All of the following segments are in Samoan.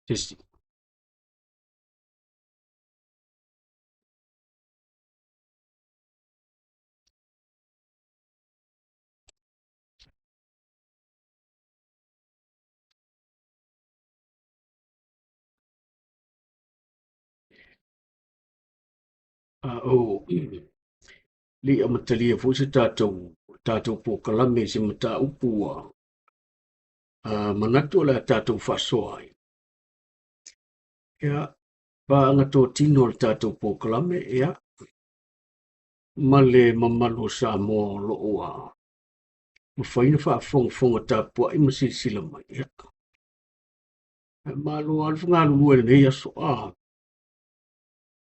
Testing. Oh, le i amatalia foi se tatou tatou polokalame i se mataupu ua manatu o le a tatou faasoa ai. Ia, paagatotino o le tatou polokalame, ia, ma le mamalu o Samoa o lo o ua mafai ona faafogafoga tapuai ma silasila mai. Ia, malo lava le galulue i lenei aso.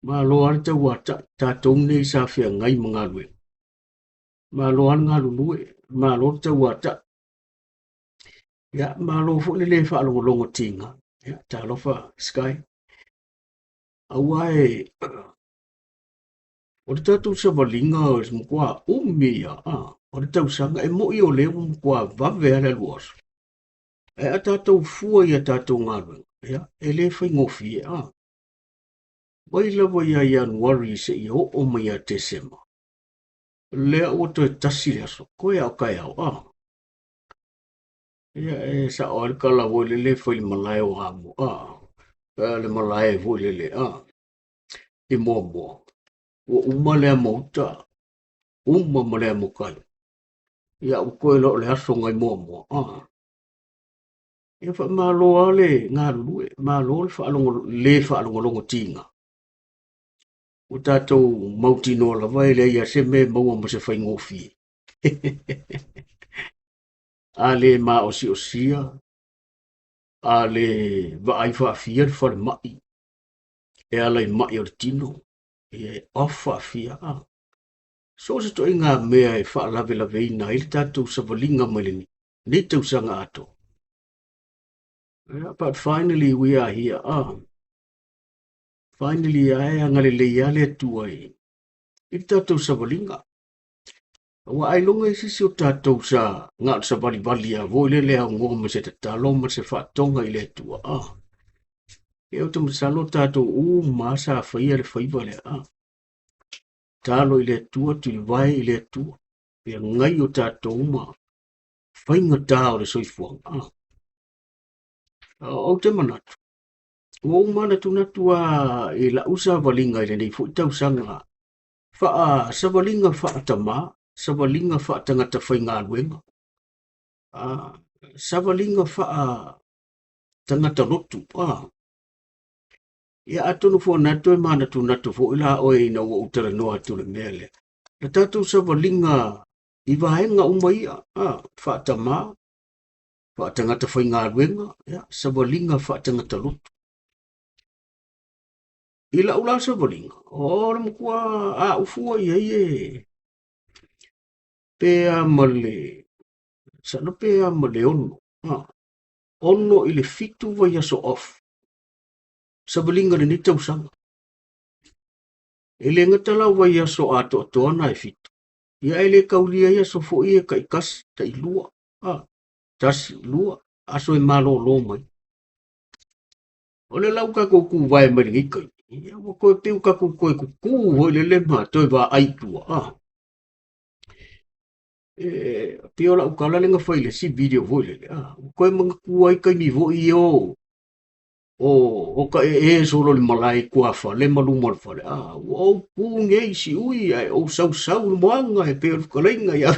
Malo lava le tauatai, tatou nei sa feagai ma galuega. Malo lava le galulue, malo le tauatai. Ia, malo foi le le faalogologo tiga. Ia, talofa Sky. Aua e o le tatou savaliga o le matua umi ia, o le tausaga e moi o lea ua matua vave lava le alu o aso. Ae a tatou fua i a tatou galuega, ia, e le faigofie. Mai lava ia Ianuari seia oo mai ia Tesema, lea ua toe tasi le aso, koe a o taeao. Ia, e sao lava le tala foi lele e fai i le malae o Amoa, le malae foi lele, i Moamoa. Ua uma le amouta, uma ma le amotai. Ia, ua toe loa o le aso nai Moamoa. Ia faamalo lava le galulue, malo le faalogo, le faalogologo tiga. Ua tatou mautinoa lava e leai lava se mea e maua ma se faigofie. A le maosiosia, a le vaai faafia le falemai e ala i mai o le tino, ia e off faafia. So o se ituaiga mea e faalavelaveina ai le tatou savaliga mai lenei tausaga atoa. Yeah, but finally we are here. Finally ae agalelei lava le Atua i le tatou savaliga. Aua ailoga i se isi o tatou sa na o le savalivali lava foi lele aunoa ma se tatalo ma se faatoga i le Atua. Ia ou te masalo tatou uma lava sa faia le faiva lea. Tatalo i le Atua, tulivae i le Atua, feagai o tatou ma faigata o le soifuaga. Ou te manatu, ua ou manatunatu lava i lau savaliga i lenei foi tausaga faa savaliga faatamā, savaliga faatagata faigaluega, savaliga faatagata lotu. Ia atonu foi o lena e toe manatunatu foi la oe ina ua ou talanoa atu i le mea lea. Le tatou savaliga i vaega uma ia, faatamā, faatagata faigaluega, ia, savaliga faatagata lotu. I lau la savaliga, o le matua aau fua i ai e pe a ma le, masalo pe a ma le 6, 6 i le 7 vaiaso off, savaliga lenei tausaga. E le gata la o vaiaso atoatoa na e 7, ia e le taulia ai aso foi e taitasi, tailua, tasi, lua, aso e malolo mai. O le la ua tatou tuvae mai lenei taimi, ia ua toe pei ua tatou toe tutu foi lele ma toe vaai i tua. E pei o lau tala lea na fai i le isi video foi lele, ua toe manatua ai taimi foi ia o ta ee solo i le malae i tuafale ma luma o le fale. Ua ou tu nei i siui ae ou sausau i le moana e pei o le fetalaiga ia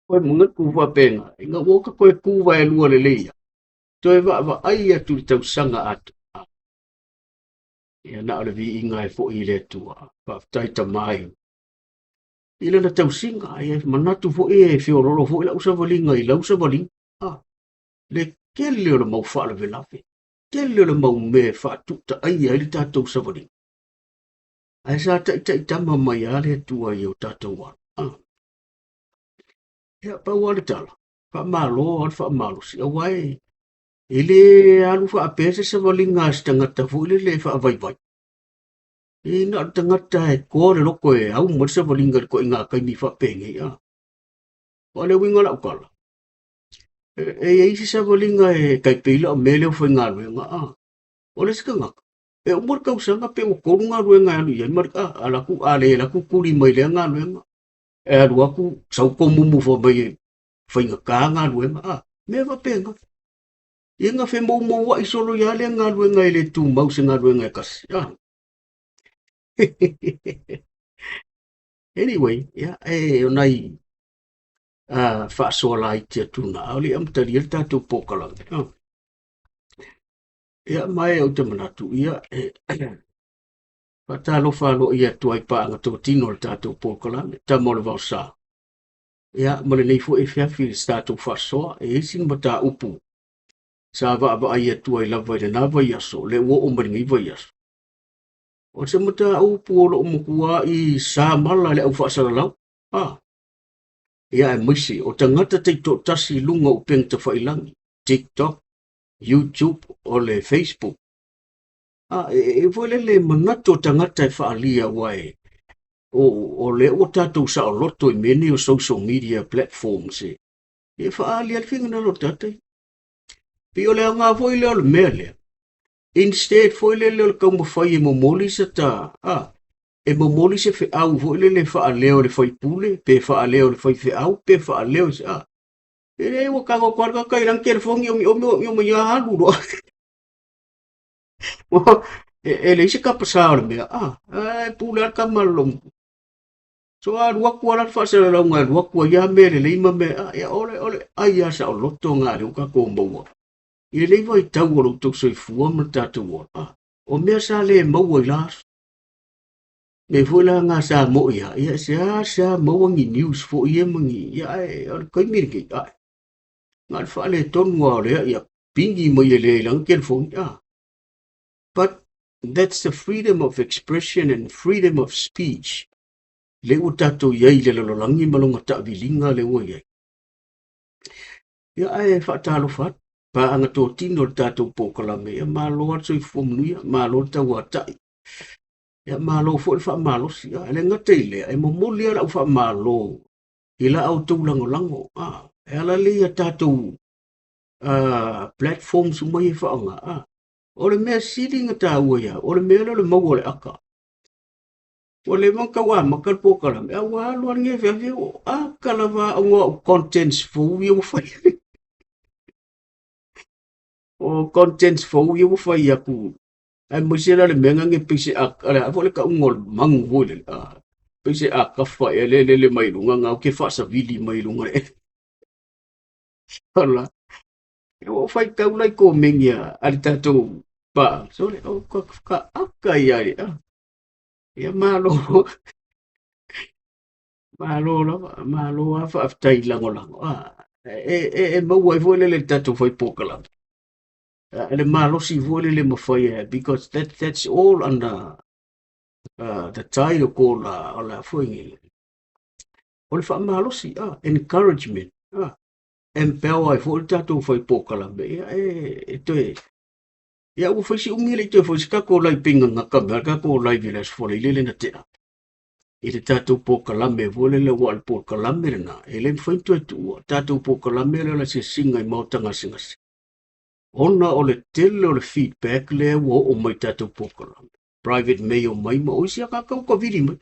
Koe manatu faapena, ina ua ota toe tu vaelua lelei ia, toe vaavaai atu i le tausaga atoa. Ia na o le viiga e foi i le Atua. Faafetai Tama i lana tausiga. Ia manatu foi e feololo foi lau savaliga i lau savaliga. Le tele o le mau faalavelave, tele o le mau mea e faatutaia ai le tatou savaliga. Ae sa taitaitama mai lava le Atua i o tatou ala. Ia, pau lava le tala, faamalo lava le faamalosi, aua e le alu faapea se savaliga a se tagata foi lele e faavaivai. E na o le tagata e toa le loto e au mai le savaliga i le ituaiga taimi faapenei. O le uiga o lau tala, e i ai se savaliga e tai pei la o mea lea o faigaluega. O le isi tagata, e uma le tausaga pe ua tolu galuega e alu i ai ma le alu atu, a le alu atu tuli mai lea galuega, e alu atu sau tomumu fai mai e faigata galuega. Mea faapena. Ia na femoumouai solo ia lea galuega e le tumau se galuega e tasi. Anyway, ia, e o nai faasoa laiti atu na, a o le i amatalia le tatou polokalame. Ia, ma e ou te manatu, ia, e faatalofa aloaia atu ai paaga totino o le tatou polokalame, Tama o le Vaosa. Ia, ma lenei foi afiafi i le tatou faasoa, e i ai sina mataupu sa vaavaai atu ai lava i lena vaiaso, lea ua oo mai lenei vaiaso. O se mataupu o loo matuai sa mala le au faasalalau. Ia, aemaise o tagata taitoatasi i luga o upega tafailagi, TikTok, YouTube, o le Facebook. E foi lele manatu o tagata e faaalia aua e o lea ua tatou saoloto i mea nei o social media platforms e faaalia le finagalo o tagata ia. Pei o le aoga foi lea o le mea lea. Instead foi lele o le taumafai e momoli se ta, e momoli se feau foi lele faaleo le faipule, pe faaleo le faifeau, pe faaleo se, e le ua tago atu lava le tagata i lana telefoni omi omi omi omi ia alu loa. E leai se tapasā o le mea, e pule lava le tama a le logomatua. So alu atu lava le faasalalauga e alu atu ai lava mea lelei ma mea, ia o le ai lava saoloto lena lea ua tatou maua. I lenei vaitau o lo outou soifua ma le tatou ola, o mea sa le maua i la aso. Mea foi la ngā sa mo ia, ia se a se a maua ni news foi ia ma ni, ia ae o le taimi lenei, ae. Ngā le faaletonu lava o lea, ia pingi mai e le i lana telefoni, But that's the freedom of expression and freedom of speech. Le ua tatou i ai i le lalolagi ma lona taaviliga le ua i ai. Ia ae faatalofa atu, paaga totino le tatou polokalame, ia malo lava le soifua manuia, malo le tauatai. Ia malo foi le faamalosi. E le gata i lea, e momoli lava lau faamalo i la outou lagolago. E ala lea ia tatou platforms uma ia e faaaoga. O le mea sili na taua ia, o le mea lea o le maua o le aka. Ua leva ona tau amata le polokalame, a ua alu lava lenei afiafi, o aka lava ona o au contents fou ia ua fai. O contents fou ia ua fai atu. Aemaise la le mea lena e pei se a, le a foi le tauga o le magu foi lele, pei se akafa ea le lele mai luga, na ou ke faasavili mai luga le. Ola. E ua faitau la i komeni a le tatou paa. So le, o ka, ka aka ia le, Ia malo. Malo lava, malo lava faafetai lagolago. E maua ai foi lele le tatou fai polokalame. Le malosi foi lele mafai e, because that's all under the title called o le a foi ni. O le faamalosi, encouragement, empower ai foi le tatou fai polokalame. Ia e toe, ia ua fai si umi le i toe fai se tatou live pei gagata mea le tatou live i le Aso Faraile le na tea. I le tatou polokalame foi lele aua o le polokalame lena, e le mafai ona toe tuua. Tatou polokalame lea o le asiasiga i maota gasegase. Ona o le tele o le feedback lea ua oo mai tatou polokalame. Private mail mai ma o isi a tatou ka vili mai.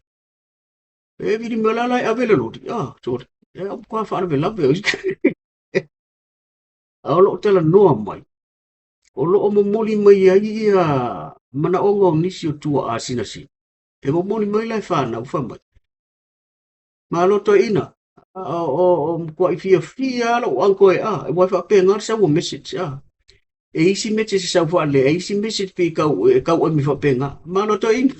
E vili mai la la e ave le loli. Sorry. E au ka faalavelave o isi. A o loo talanoa mai, o loo momoli mai ai ia manaoga o nisi o tuaa sinasina. E momoli mai la e whanau wha mai. Malo toeaina, o matuai fiafia lou uncle e e ua faapena le sau o message E isi message e sau faalelei, e isi message pei e tau emi faapena. Malo toeaina.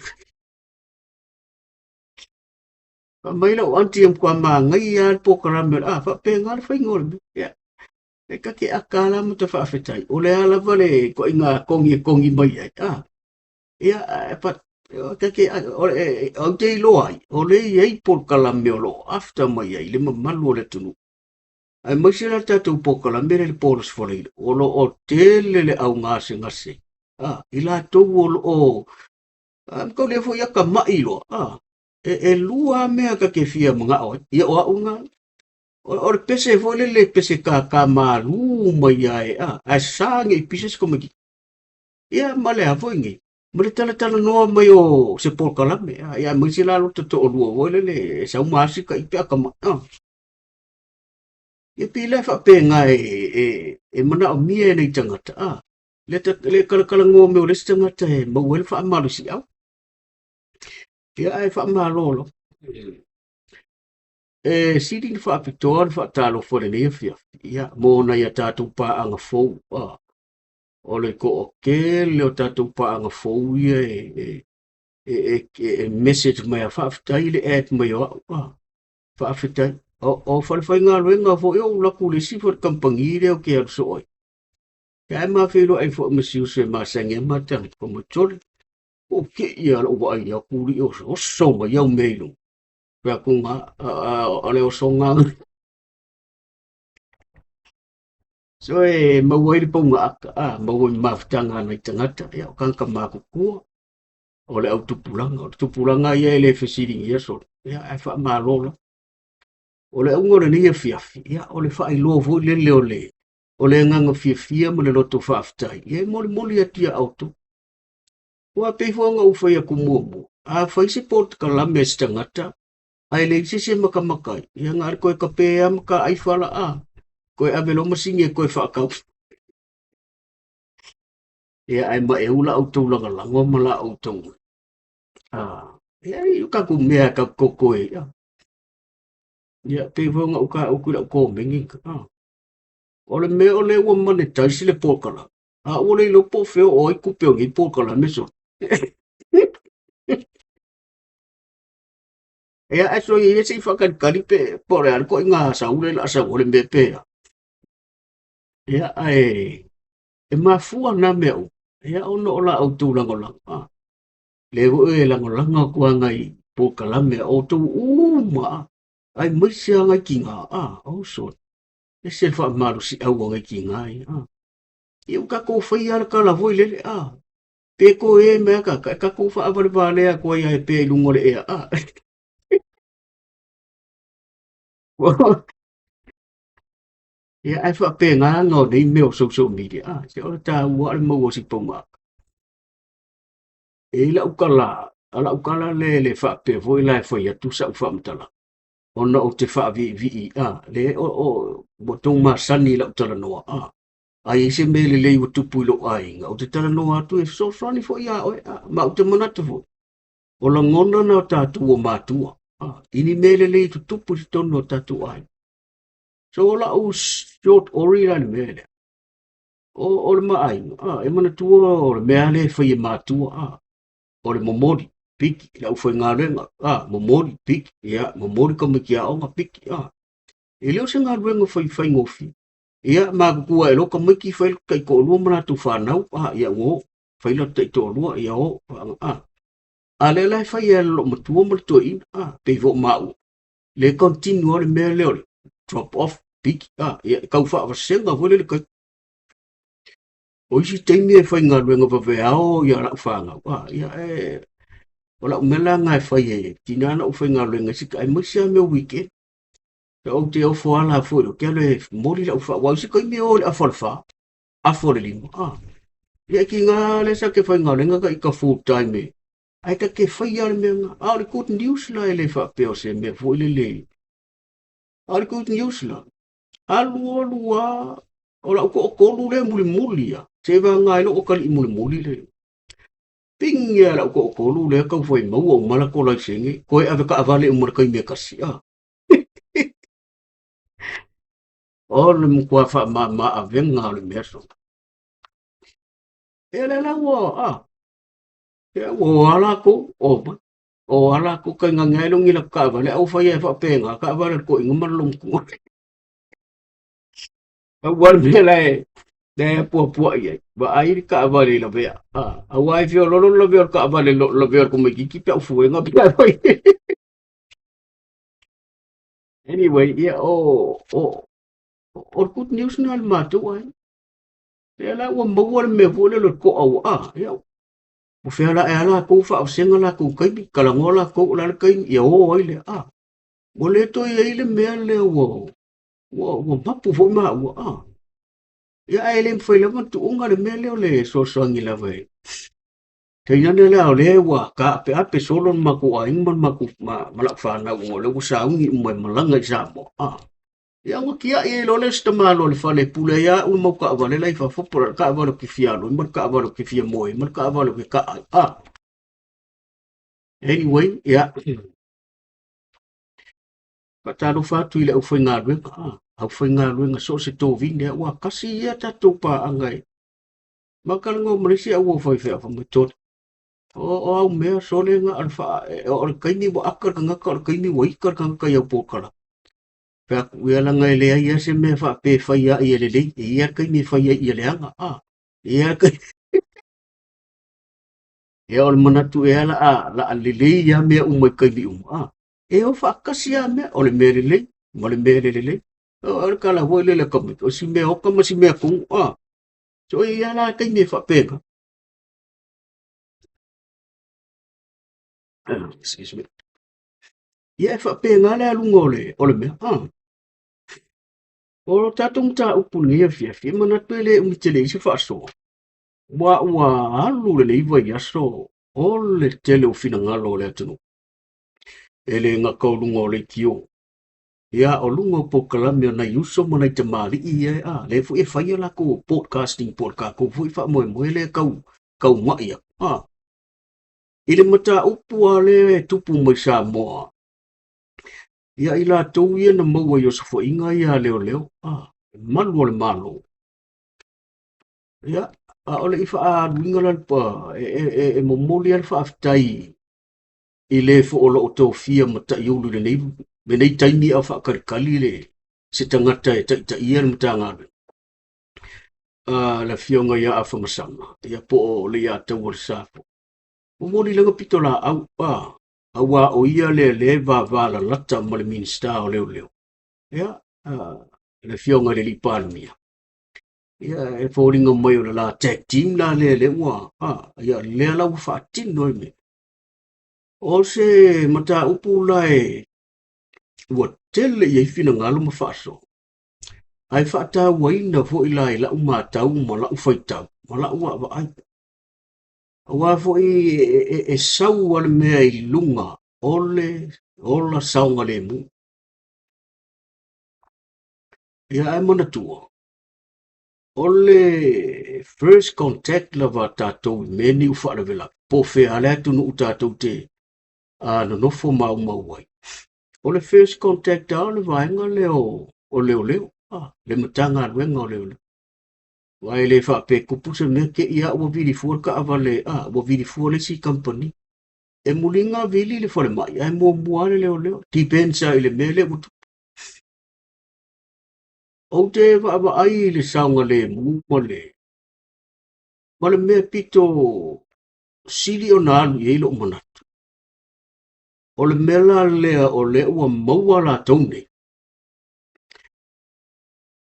Fai mai lau aunty e matua manaia lava le polokalame faapena le faiga o le mea. Ia, e ta te aka la ma ta faafetai, o le a lava le ituaiga kogi e kogi mai ai. Ia, but ta te, ou te iloa ai, o lea e i ai polokalame o lo o after mai ai le mamalu o le atunuu. Aemaise la le tatou polokalame lea i le po o le Aso Faraile, o lo o tele le au gasegase, a, i latou o lo o, a, mataulia foi atamai loa, a, e lua lava mea ta te fia manao ai, ia o au lena. O le pese foi lele, pese kākā malū mai lava e, a, ae sa ne i pisa se tamaitiiti. Ia ma le a foi nei, ma le talatalanoa mai o se polokalame, a, ia aemaise la lota toalua foi lele e sau ma asi ka i pe atamai, a. Ia pei la e faapena e manaomia e nai tagata, a, le talatalanoa mai o le isi tagata e maua ai le faamalosiau. Ia ae faamalo lava. E sili ona faapitoa le faatalofa i lenei afiafi, ia, mo nai a tatou paaga fou, a, o le toatele o tatou paaga fou ia e message mai a faafetai le add mai o au, a, faafetai. O falefaigaluega foi ou alu atu i le isi fale kamupani lea ou te alu soo ai. Ia ae ma feiloai foi ma si uso e masani ai ma tali, fai mai, Sole, ua ou te i lava lou vaai atu alii oso mai au mea i luga. Fai atu na, o le osoga lena. So e maua ai le pauga ata, a, maua ai ma mafutaga a nai tagata, ia o tagata matutua, o le au tupulaga. O le tupulaga ia e le fesiligia sole, ia ae faamalo lava. O le auga o lenei afiafi, ia o le faailoa foi lele o le agaga fiafia ma le loto faafetai, ia e molimoli atu ia outou. Ua pei foi ona ou fai atu muamua, a fai se polokalame a se tagata, ae leai se isi e matamata ai, ia na o le toe tape lava ma taai fala, a, toe ave loa masini e toe faatau. Ia ae maeu la outou lagolago ma la outou, a, ia i o tatou mea tatou totoe ai, a. Ia pei foi ona ou taua atu i lau komeni, a, o le mea o lea ua monetize le polokalame, a ua le iloa po o fea o ai tupe o nei polokalame sole. Ia, ae soia ia se i faatalitali pe po o le a le ituaiga sau lea o le a sau ai le mea pe a. Ia, ae e mafua na mea uma, ia ona o la outou lagolago, a. Lea foi e lagolago atu lava nai polokalame a outou uma, a, aemaise lava nai tina, a, oh sole, ese le faamalosiau a nai tina ia, a. Ia ua tatou faia lava le tala foi lele, a, pe toe e mai a e tatou faavalevalea atu ai lava e pea i luga o le ea, a. Ia, ae faapena aga o nei mea o social media, a, se o le taua o le maua o si pauga. E i lau tala, a lau tala le le faapea foi la e fai atu sau faamatalaga, ona ou te faaviivii, a, le o ua outou masani i lau talanoa, a, a i ai se mea lelei ua tupu i lou aiga, ou te talanoa atu e fesoasoani foi iā oe, a, ma ou te manatu foi, o lagona na o tatou o matua, a, i ni mea lelei e tutupu i totonu o tatou aiga. So o lau short ori la le mea lea, o le ma aiga, a, e manatua o le mea lea e fai e matua, a, o le momoli, piki, le aufaigaluega, a, momoli, piki, ia, momoli tamaiti aoga, piki, a. E le o se galuega fai faigofie. Ia, matutua ae loa tamaiti fai le taitoalua ma latou fanau, a, ia ua oo, fai latou taitoalua, ia oo, a. A lea la e fai e le loomatua ma le toeaina, a, pei foi o maua, le continue lava le mea lea o le drop off, piki, a, ia, e tau faavasega foi lele taimi. O isi taimi e faigaluega vaveao ia lau fanau, a, ia e, o lau mea la lena e fai e tiga ona ou faigaluega i si, aemaise lava mea o weekend. Ou te ofo ala foi, ou te alu e momoli lau faa, aua o isi taimi e o i le afa o le 4, afa o le 5, a. Ia e tiga lea sa te faigaluega ta ita full time e, ae ta te faia le mea lena. A o le good news la e le faapea o se mea foi lele, a o le good news la, alu alu lava, o lau toatolu lea mulimuli lava, seivaga ai lou atalii mulimuli lea. Pigi lava lau toatolu lea tau fai maua uma latou laisene, toe ave taavale uma i le taimi e tasi, a. O le matua faamama avega o le mea sona. Ia lea la ua, a, ia ua o lava latou, o mai. O lava latou tainane ai logi latou taavale, ae ua fai lava e faapena, taavale a le toeaina ma le loomatua. Pau lava le mea la e apuapuai ai, vaai le taavale i lavea, a, aua e feoloolo le lavea o le taavale i lo le lavea o le tamaitiiti pe a fuega pe a fai. Anyway, ia o, o, O le good news na le matou ai. Lea la ua maua le mea foi lele o le to'a ua a, ia, ua fea la e a latou faavasega latou taimi, talanoa latou o le a le taimi, ia o ai lea, a. Ua le toe i ai le mea lea ua, ua, ua mapu foi maua, a. Ia, ae le mafai lava ona tuuga le mea lea o le fesoasoani lava e tainane la o lea ua taapeape solo le matou aiga ma le matou ma, ma lau fanau ona o lea ua sauni uma e malaga i Samoa. A. Ia ua tiai ai loa le isi tamaloa o le fale e pule ai au le mau taavale la i fafo po o le taavale ou te fia alu ai ma le taavale ou te fia moe ai ma le taavale ou te kaa ai. A. Anyway, ia. Faatalofa atu i le aufaigaluega, a, aufaigaluega so o se tovine, ua tasi ia tatou paaga e ma talanoa ma le isi au faifeau fai mai tole. O, o au mea sole na o le faa, o le taimi ua aka le tagata, o le taimi ua ita le tagata i au polokalame. Fai atu, ia leaga e leai lava se mea faapea e fai ai e lelei, e i ai lava le taimi e fai ai ia leaga, a, e i ai lava le taimi. Ia o le manatu ea la a, la a lelei lava mea uma i taimi uma, a. E o faatasi lava mea, o le mea lelei ma le mea le lelei. O le tala foi lele a tamaiti, o si mea oka ma si mea tonu, a. So e i ai lava la taimi e faapena. Excuse me. Ia e faapena le aluga o le, o le mea. A. O lo tatou mataupu i lenei afiafi, e manatu e le umi tele i se faasoa. Ua ua alu lenei vaiaso o le tele o finagalo o le atunuu. E le gata o luga o leitio. Ia, o luga o polokalame a nai uso ma nai tamalii ia, a, lea foi e fai a latou podcasting po o le tatou foi faamoemoe lea e tau, tauma'i atu. A, i le mataupu lava lea e tupu mai Samoa, ia i latou ia na maua i osofaiga ia a leoleo, a, malu o le Malo. Ia, a o le i faaaluina la e, e, e, e momoli lava le faafetai i le foi o lo o tofia ma taiulu i lenei, lenei taimi a o faatalitali le, se tagata e taitaia le Matagaluega. Le afioga ia Afamasama, ia po o Leiataua le Sa foi. Momoli lana pitolaau, a, aua o ia lea lea e vavalalata ma le Minisita o Leoleo. Ia, le afioga i le alii Palemia. Ia, e foliga mai o le la tag team la lea lea ua, a, ia lea la ua faatino ai mea. O se mataupu la e ua tele i ai finagalo ma faasoa, ae faatauaina foi la i lau matau ma lau faitau ma lau vaavaai. Aua foi e, e, e sau lava le mea i luga o le ola saogalemu. Ia ae manatua, o le first contact lava a tatou i mea nei o faalavelave, po o fea lava le atunuu tatou te nonofo maumau ai. O le first contact lava o le vaega lea o, o leoleo, ah, le Matagaluega o Leoleo. Aua e le faapea e tupu se mea te i lava ua vili fua le taavale, ah, ua vili fua le isi kamupani. E muliga vili le falemai, ae muamua lava le leoleo. Depends lava i le mea lea ua tupu. Ou te vaavaai i le saogalemu ma le, ma le mea pito sili ona alu i ai lou manatu. O le mea la lea o lea ua maua latou nei,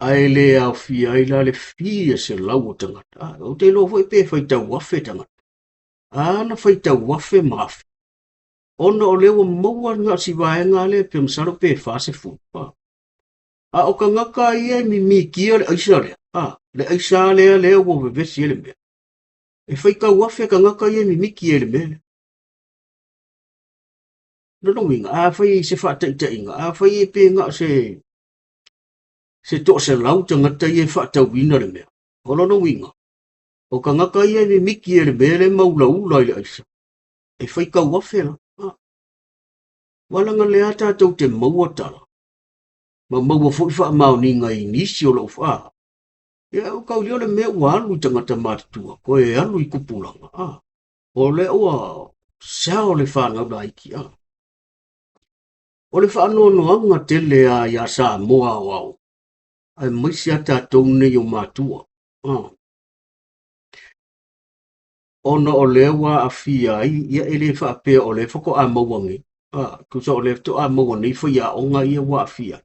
ae le aofia ai la le fia selau o tagata. Ah, ou te iloa foi pe faitau afe tagata. A na faitau afe ma afe. Ona o lea ua maua na o si vaega lea pe masalo pe 40. Ah. A o tagata ia e mimikia le aisa lea, ah, le aisa lea lea ua vevesi ai le mea. E faitau afe tagata ia e mimiki ai le mea lea. Lona uiga, afai i se faataitaiga, afai e pe na o se se 100 tagata ia e faatauina le mea. O lona uiga, o tagata ia e mimiki ai le mea lea e maulaula i le aisa, e faitau afe la. Ah. Ua leaga lea tatou te maua tala, ma maua foi faamaoniga i nisi o lou fa. Ia, o tau o le mea ua alu i tagata matutua, toe alu i tupulaga. Ah. O lea ua sao le fanau laiti. Ah. O le faanoanoaga tele a iā Samoa aoao, aemaise a tatou nei o matua. Ah. Ona o lea ua aafia ai, ia e le faapea o lea faatoa maua nei. Ah, tusa o lea faatoa maua nei faiaoga ia ua aafia ai.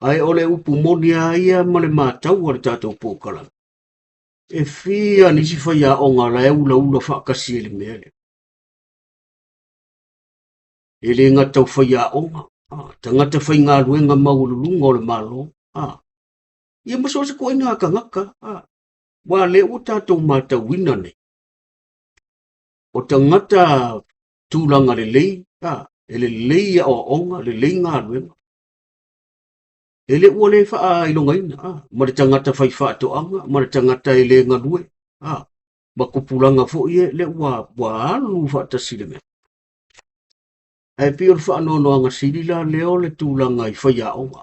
Ae o le upu moni lava ia ma le matau a le tatou polokalame, e fia nisi faiaoga la e ulaula faatasi ai i le mea lea. E le gata o faiaoga, tagata faigaluega maualuluga o le Malo, ia ma so o se ituaiga tagata, aua o lea ua tatou matauina nei, o tagata tulaga lelei, e lelei aoaoga, lelei galuega, e le ua le faailogaina ma le tagata faifaatoaga ma le tagata e le galue, ma tupulaga foi ia lea ua alu faatasi i le mea. Ae pei o le faanoanoaga sili la lea o le tulaga i faiaoga.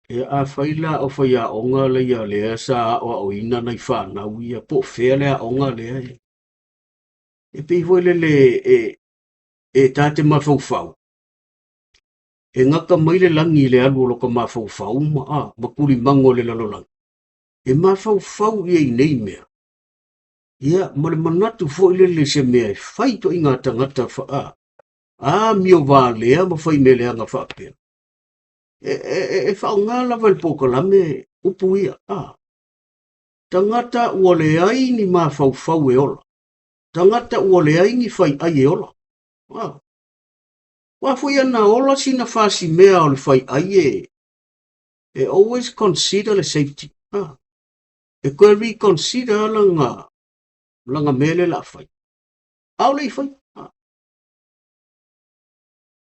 Ia afai la o faiaoga laia lea sa aoaoina nai fanau ia po o fea le aoga lea e pei foi lele e ta te mafaufau, e gata mai le lagi i le alu o lota mafaufau ma tulimago i le lalolagi. E mafaufau ia i nei mea, ia ma le manatu foi lele i se mea e fai ituaiga tagata amio valea ma fai mea leaga faapea. E faaaoga lava e le polokalame upu ia, tagata ua leai ni mafaufau e ola, tagata ua leai ni faiai e ola. Aua foi ana ola sina fasimea o le faiai e always consider le safety. E toe reconsider lana mea lea o le a fai. Aole i fai.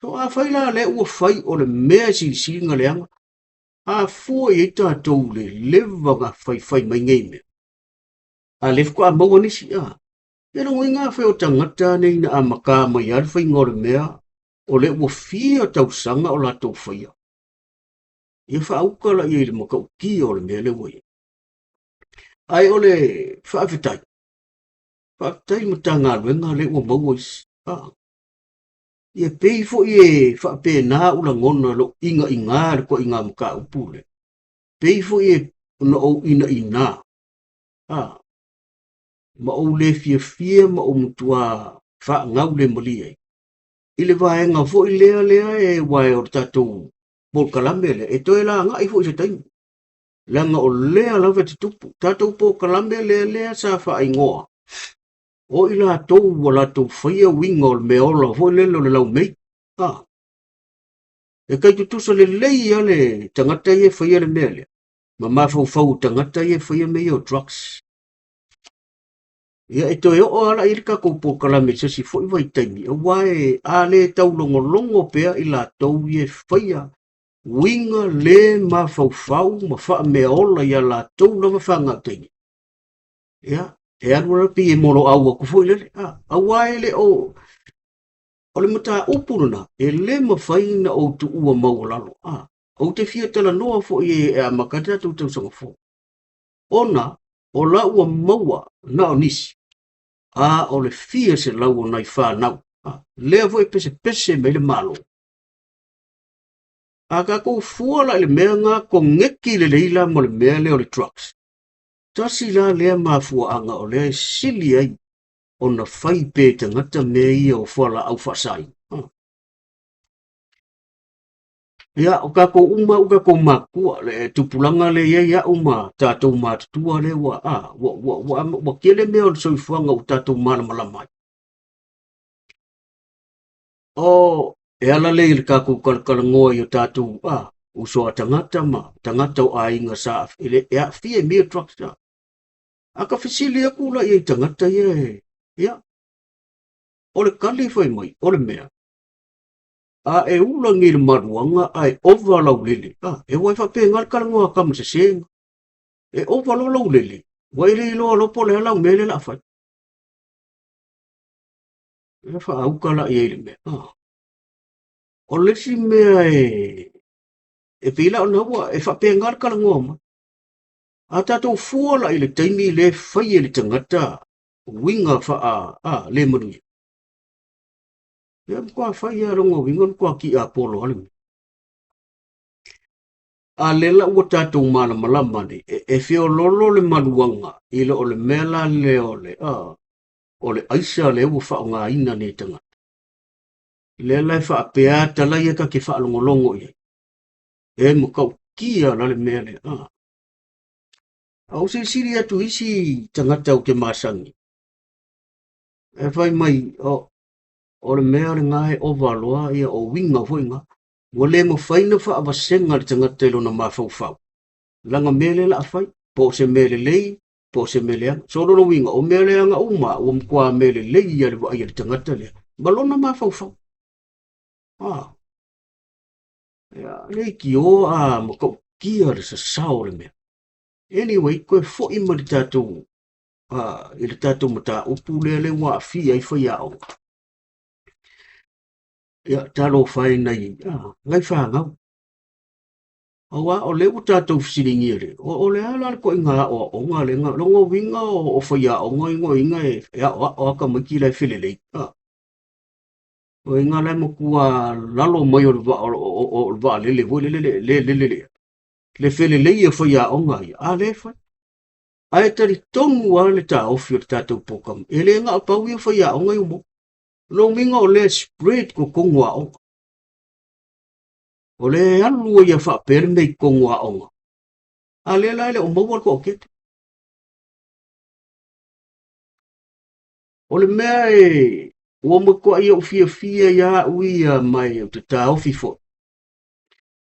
So afai la lea ua fai o le mea e silisili ona leaga, a fua i ai tatou i le leva ona faifai mai nei mea, a o lea faatoa maua nisi, a. Ia lona uiga afai o tagata nei na amata mai lava le faiga o le mea, o lea ua fia tausaga o latou faia, ia faauka laia i le matautia o le mea lea ua i ai. Ae o le faafetai, faafetai i le Matagaluega lea ua maua isi, a. Ia pei foi e faapena ou lagona lou inaina i le ituaiga mataupu lea. Pei foi e na ou inaina, a, ma ou le fiafia ma ou matua faagau le malie ai i le vaega foi lea lea e aua o le tatou polokalame lea e toe lagai foi i se taimi, leaga o lea lava e tutupu. Tatou polokalame lea lea sa faaigoa o i latou ua latou faia uiga o le meaola foi lele o le laumei. A, e tai tutusa lelei lava le tagata ia e faia le mea lea ma mafaufau o tagata ia e faia mea ia o drugs. Ia e toe oo lava la i ai le tatou polokalame i se isi foi vaitaimi, aua e a le taulogologo pea i latou ia e faia uiga le mafaufau ma faameaola i a latou lava faagautaina. Ia, e alu lava pei e moloau atu foi lele, a, aua e le o, o le mataupu lena, e le mafai ona ou tuua maualalo, a, ou te fia talanoa foi e amata ai le tatou tausaga fou. Ona o la ua maua na o nisi, a o le fia selau o nai fanau, a, lea foi e pesepese mai le Malo. A tatou fua la i le mea na koneki lelei la ma le mea lea o le drugs, Tasi la lea mafuaaga o lea e sili ai ona fai pea i tagata mea ia o fualaau faasaina. Ia, o tatou uma ua tatou matutua, le tupulaga lea e i ai au ma tatou matutua lea ua, a, ua, ua, ua, ua tele mea o le soifuaga ua tatou malamalama ai. O, e ala lea i le tatou talatalanoa i o tatou, a, uso a tagata ma tagata o aiga sa e aafia i mea drugs a. A ka fesili atu la i tagata ia e, ia, o le tali fai mai, o le mea, a e ula nei i le maluaga ae ova lau lele, a, e aua e faapena le talanoa a tama sese, e ova loa lau lele, ua e le iloa loa po o le a lau mea lea o le a fai. E faauka la i ai le mea. O le isi mea e pei la ona ua e faapena le talanoa mai. A tatou fua la i le taimi le fai e le tagata uiga faa a le manuia. Ia matua fai lava lona uiga matua tiapolo lava le mea. A lea la ua tatou malamalama nei, e feoloolo le maluaga i lo o le mea la lea o le o le aisa lea ua faaaogaina nei e tagata. Lea la e faapea tala ia ta te faalogologo i ai. E matautia la le mea lea. Ah. A ou silisili atu isi tagata ou te masani, e fai mai, o, o le mea lena e ova loa ia o uiga foi na. Ua le mafai na faavasega le tagata i lona mafaufau. Lana mea lea la a fai, po o se mea lelei, po o se mea leaga. So lona uiga, o mea leaga uma ua matua mea lelei ia le vaai a le tagata lea, ma lona mafaufau. Ah. Ia, leitioa a matautia le sasao o le mea. Anyway, toe foi ma le tatou i le tatou mataupu lea le ua aafia ai faiaoga. Ia, talofa e nai, nai fanau. Aua o lea ua tatou fesiligia le, o le a la le ituaiga aoaoga lea, lona uiga o faiaoga inoiga e aoao a tamaiti la e felelei. O ina la e matua lalo mai o le vaa o le vaalele foi lele le lele le le felelei o faiaoga ia, a lea e fai. Ae talitonu lava le taofi o le tatou program, e le na o pau ia faiaoga i umo. Lona uiga o lea spread totonu o aoga. O lea e alu ai a faapea le mea i totonu o aoga. A lea la e le o maua le toatele. O le mea e ua matuai ou fiafia ia au ia ma e ou te taofi foi,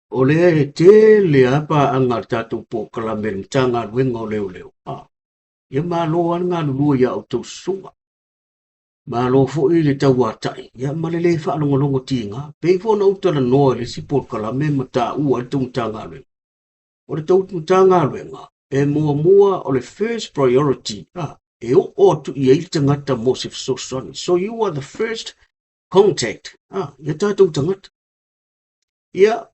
o lea e tele lava paaga a le tatou polokalame i le Matagaluega o Leoleo. Ah, ia malo lava le galulue ia outou susuga. Malo foi le tauatai ia ma le le faalogologo tiga. Pei foi ona ou talanoa i le isi polokalame ma taua ai le tou Matagaluega. O le tou Matagaluega, e muamua o le first priority, ah, e oo atu i ai le tagata mo se fesoasoani. So you are the first contact, ah, ia tatou tagata. Ia,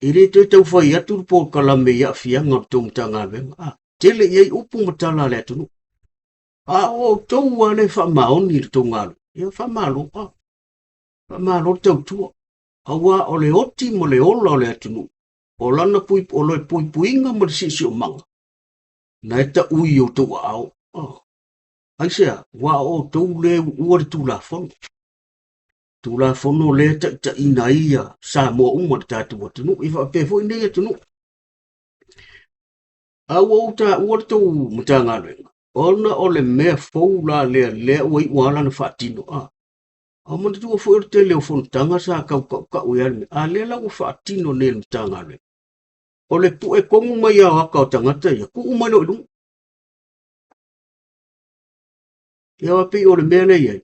e le toe tau fai atu le polokalame i aafiaga o le tou Matagaluega, ah, tele i ai upu ma tala a le atunuu. A o outou lava le faamaoni i le tou galuega, ia faamalo, ah, faamalo le tautua. Aua o le oti ma le ola o le atunuu, o lana pui, o le puipuiga ma le siosiomaga, na e taui i outou aao. Oh. Aisea, ua o outou le uua le Tulafono. Tulafono lea taitaiina ai ia Samoa uma le tatou atunuu, ia faapea foi nei atunuu. A ua ou taua le tou Matagaluega, ona o le mea fou la lea, lea ua iu lava lana faatino. Ah. A manatua foi o le tele o fonotaga sa tau tautau ai le mea, a lea la ua faatino nei e le Matagaluega. O le pue tonu mai lava o ata o tagata ia, tuu mai loa i luga. Ia aua pei o le mea lea e i ai,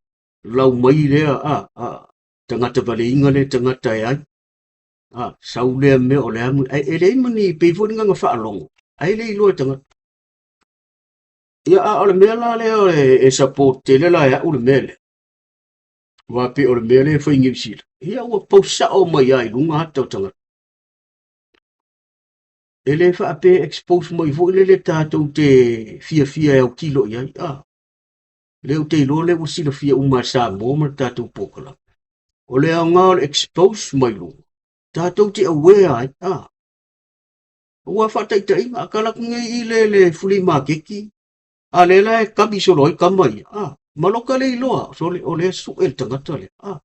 lau mai lea a, a, tagata valeiga lea tagata e ai. A, sau lea mea o le a, ae e leai ma ni, pei foi ni gaga faalogo, ae le iloa e tagata. Ia, a o le mea la lea e support tele la e au le mea lea, Aua pei o le mea lea e fai i Niu Sila, ia ua pau sao mai lava i luga ata o tagata. E le faapea expose mai foi lele tatou te fiafia e autilo i ai. Ah, lea ou te iloa lea ua silafia uma e Samoa ma le tatou polokalame. O le aoga o le expose mai luga, tatou te aware ai. Ah, ua faataitaiga, a kala atu nei i le, le flea maketi, A lea la e kami solo ai kama ia, a, ma loka le iloa, sole, o lea sue le tagata lea, a.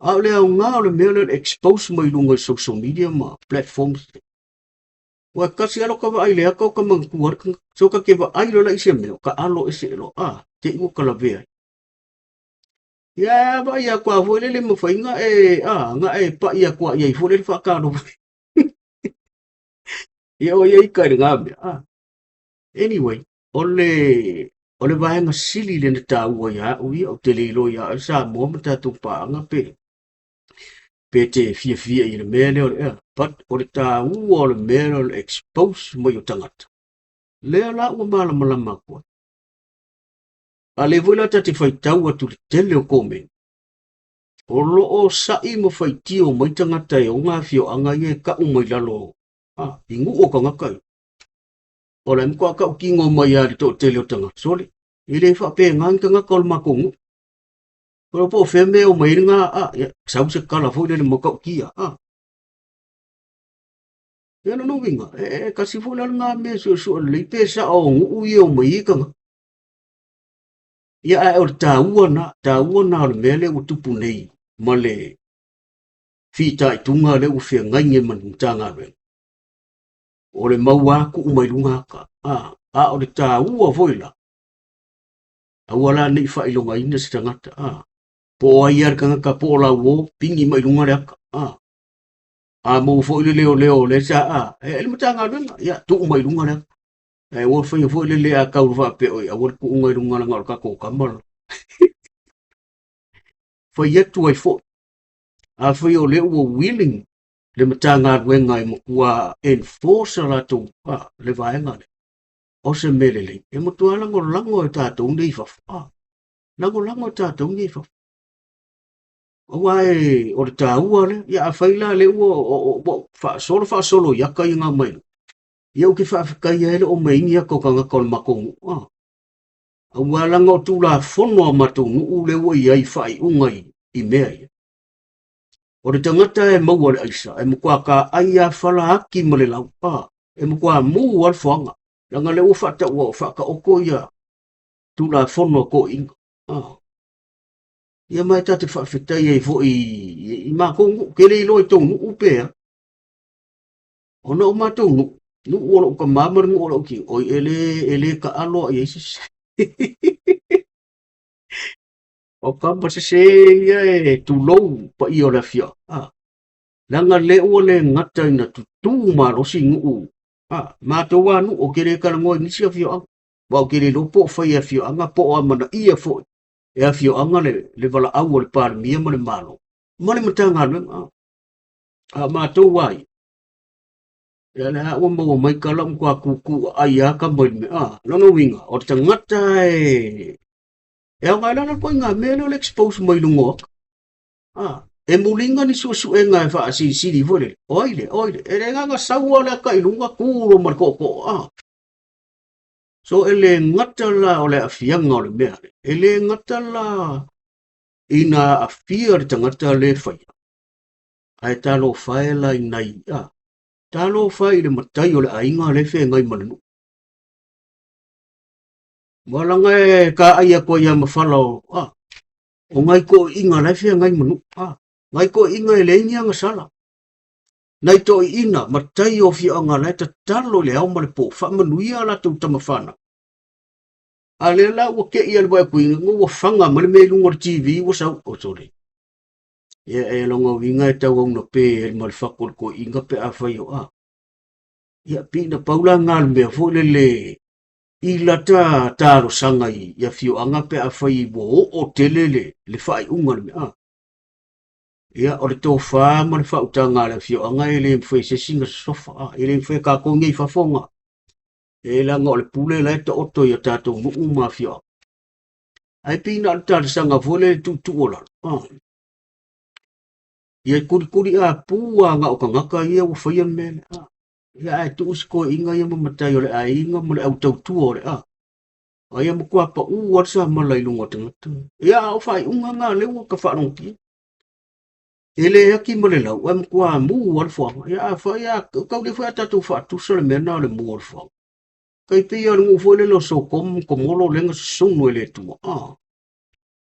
A o le aoga o le mea lea o le expose mai luga i social media ma platforms. Ua kasi alo ka vaai le aka o ka manatua le tagata. So ka ke vaai loa la i se mea, o ka alo ese e loa, a, te i ua ka lavea ai. Ia, a vaai aku a foi lele mawhai nga e, a, nga e pa'i aku a ia i foi lele whaakalo. Ia o ia i kai le ngā mea, a. Anyway, o le, o le vaega sili lea na taua ia au ia, ou te le iloa ia au Samoa ma tatou paaga pe, pe te fiafia i le mea lea o le ea. But o le taua o le mea lea o le expose mai o tagata. Lea la ua malamalama atu ai. A lea foi la ta te faitau atu i le tele o comment, o lo o sa'i ma faitio mai tagata e ona afioaga ia e ka'u mai lalo, ah, i nuu o tagata ia. O le matua tautino mai lava i le toatele o tagata, sole, e le faapena ni tagata o le matou nuu. O po o fea mea e omai ai lena, a, ia, sau se tala foi lele matautia, a. Ia lona uiga, e, e tasi foi la lena mea e suesue lelei pe sao o nuu ia e omai ai tagata. Ia ae o le taua na, taua na o le mea lea ua tupu nei ma le fitaituga lea ua feagai nei ma le Matagaluega, o le maua atu mai luga aka. A o le taua foi la, aua la ne i faailogaina se tagata, po o ai lava le tagata po o lauo, pigi mai luga le aka. A maua foi le leoleo o lea sa, e le Matagaluega, ia tuu mai luga le aka. Ae ua faia foi le le a tau faapea, oi, aua le tuuga i luga leaga o le tatou tama la. Fai atu ai foi, afai o lea ua willing le Matagaluega e matua enforce a latou le vaega lea, o se mea lelei, e matua lagolago e tatou nei i fafo. Lagolago e tatou nei i fafo. Aua e, o le taua lea, ia afai la lea ua, ua faasolo faasolo i aka ia ngā mai, ia ou te faafetai ai le o mai ni aka o tagata o le matou nuu. Aua leaga o Tulafono a matou nuu lea ua i ai faaiuga i mea ia. O le tagata e maua le aisa, e matua taai lava fala ati ma le lau, e matua mu lava le foaga, leaga lea ua faataua, faataoto ia Tulafono a toeaiina. Ia ma e ta te faafetai ai foi i matou nuu, ke le iloa i tou nuu pe a. Ona o matou nuu, nuu o lou tama ma le nuu o lou tino, oi e le, e le taalo lava i ai se isi. O tama sese ia e tulou paia o le afioaga. Ah, leaga lea ua le gata ina tutū malosi nuu. Ah, matou lava nuu, ou te le talanoa i nisi afioaga. Aua ou te le iloa po o fai e afioaga po o amanaia foi e afioaga le valaau a le Palemia ma le Malo ma le Matagaluega. Ah, a matou lava ia, ia lea ua maua mai tala ua matua kūkū aai lava tama i le mea. Ah, lona uiga, o le tagata e e aoga ai la le ituaiga mea lea o le expose mai luga o aka. Ah, e muliga ni suesuega e faasilisili foi lele, o ai lea, o ai lea. E le agaga sau lava le aka i luga, tu loa ma le tootoo. Ah. So e le gata la o le aafiaga o le mea lea, e le gata la ina aafia le tagata le faia, ae talofa e la i nai, a, talofa i le matai o le aiga lea e feagai ma le nuu. Ua laga e taai atu ai lava ma fala o, a, o nai toeaiina la e feagai ma nuu, a, nai toeaiina e leai ni agasala. Nai toeaiina, matai o afioaga la e tatalo i le ao ma le po, faamanuia a latou tama fanau. A lea la ua te i a le vaai atu i ua faga mai le mea i luga o le TV ua sau, o sole. Ia e lona uiga e tau auna pe ai ma le fatu o le toeaiina pe afai o a. Ia pei na pau la na o le mea foi lele i lata talosaga i afioaga pe afai ua oo tele le faaiuga o le mea. A. Ia o le tofa ma le faautaga a le afioaga e le mafai e se isi ona sosofa, a, e le mafai e tatou nei i fafo ona e leaga o le pule la e taoto i a tatou nuu ma afioaga. Ae pei na o le talosaga foi lea e tuutuu o lalo. Ah. Ia kulikuli apu a na o tagata ia ua faia le mea lea. Ah. Ia ae tuu si toeaiina ia ma matai o le aiga ma le au tautua o le a. Aia matua paū lava le samala i luga o tagata. Ia a o faaiuga na lea ua ta faalogotia. E le aki ma le lau, ae matua mu lava le foaga. Ia afai a, tau le foi a tatou faatusa le mea lena o le mu o le foaga. Tai pei lava o le nuu foi lele o Sokom ma Komoro lea na susunu e le Atua. Ah.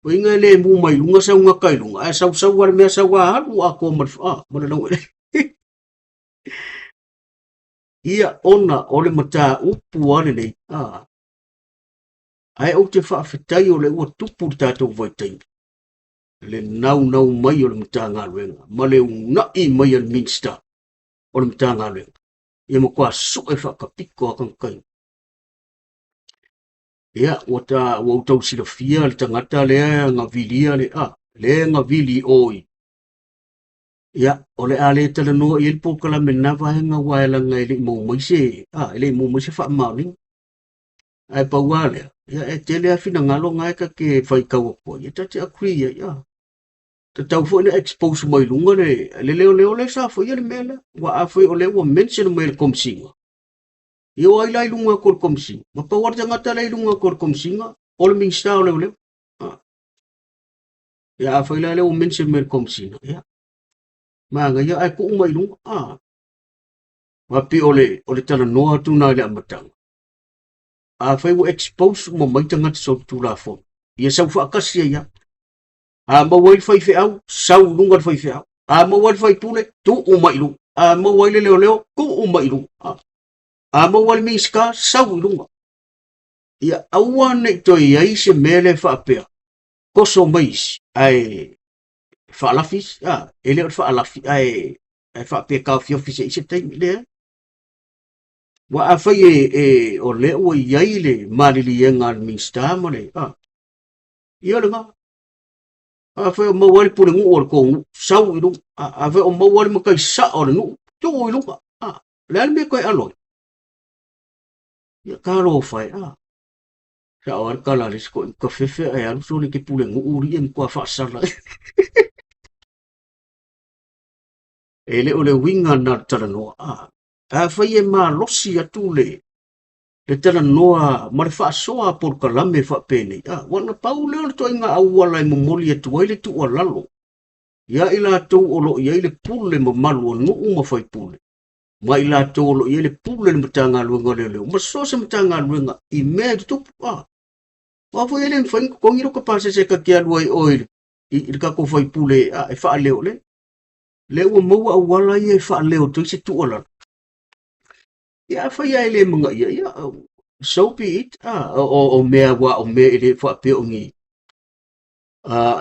Uiga e le mu mai luga sau gata i luga, ae sausau lava le mea sau a alu atoa ma le, ah, ma le laueleele. Ia ona o le mataupu lava lenei, ah. Ae ou te faafetai o lea ua tupu le tatou vaitaimi, le naunau mai o le Matagaluega ma le uunai mai a le Minisita o le Matagaluega ia matua sue faatapito a tagata ia. Ia, ua ta, ua ou tau silafia le tagata lea na vilia le, a, lea na vili i o i. Ia, o le a le talanoa i ai le polokalame i lena vaega aua e leaga e le i maua mai se, a, e le i maua mai se faamaoniga. Ae pau lava lea, ia e tele lava finagalo na e ta te faitau atu ai, e ta te agree ai, a. Tatau foi ona expose mai luga le, le leoleo lea sa faia le mea lea. Aua afai o lea ua mention mai e le Komesina, ia o ai la i luga atu o le Komesina? Na pau lava le tagata lea i luga atu o le Komesina, o le Minisita o Leoleo. A. Ia afai la lea ua mention mai e le Komesina, ia, manaia ae tuu mai i luga. A. Aua pei o le, o le talanoa atu lena i le amataga. Afai ua expose uma mai tagata solitulafono, ia sau faatasi ai lava. A maua ai le faifeau, sau i luga le faifeau. A maua ai le faipule, tuu mai i luga. A maua ai le leoleo, tuu mai i luga. A maua ai le Minisita, sau i luga. Ia aua ne i toe i ai se mea lea faapea, toso mai isi, ae faalafi isi. A, e le o le faalafi, ae, ae faapea taofiofi se i se taimi. Leai. Aua afai e, e, o lea ua i ai le maliliega a le Minisita ma le, a, ia o lena. Afai o maua ai le pulenuu o le tou nuu, sau i luga. Afai o maua ai le matai sao o le nuu, tuu i luga. A, le a le mea e toe alo ai? Ia talofa e, a. Sao ai le tala a le isi toeaina, tafefe ae alu sole ke pulenuu alii e matua faasala. E le o le uiga lena o le talanoa. A, afai e malosi atu le le talanoa ma le faasoa a polokalame faapenei, a, ua na pau lea o le ituaiga auala e momoli atu ai le tuualalo iā i latou o lo o i ai le pule mamalu a nuu ma faipule, ma i latou o lo o i ai le pule i le Matagaluega o Leoleo ma so o se Matagaluega i mea e tutupu. A, aua foi e le mafai ona totogi lota pasese ta te alu ai oe i le, i le tatou faipule a, e faaleo le lea ua maua auala ia e faaleo atu ai se tuualalo. Ia afai lava e le manaia, ia so be it. Ah, o, o mea aua o mea e le faapea o ni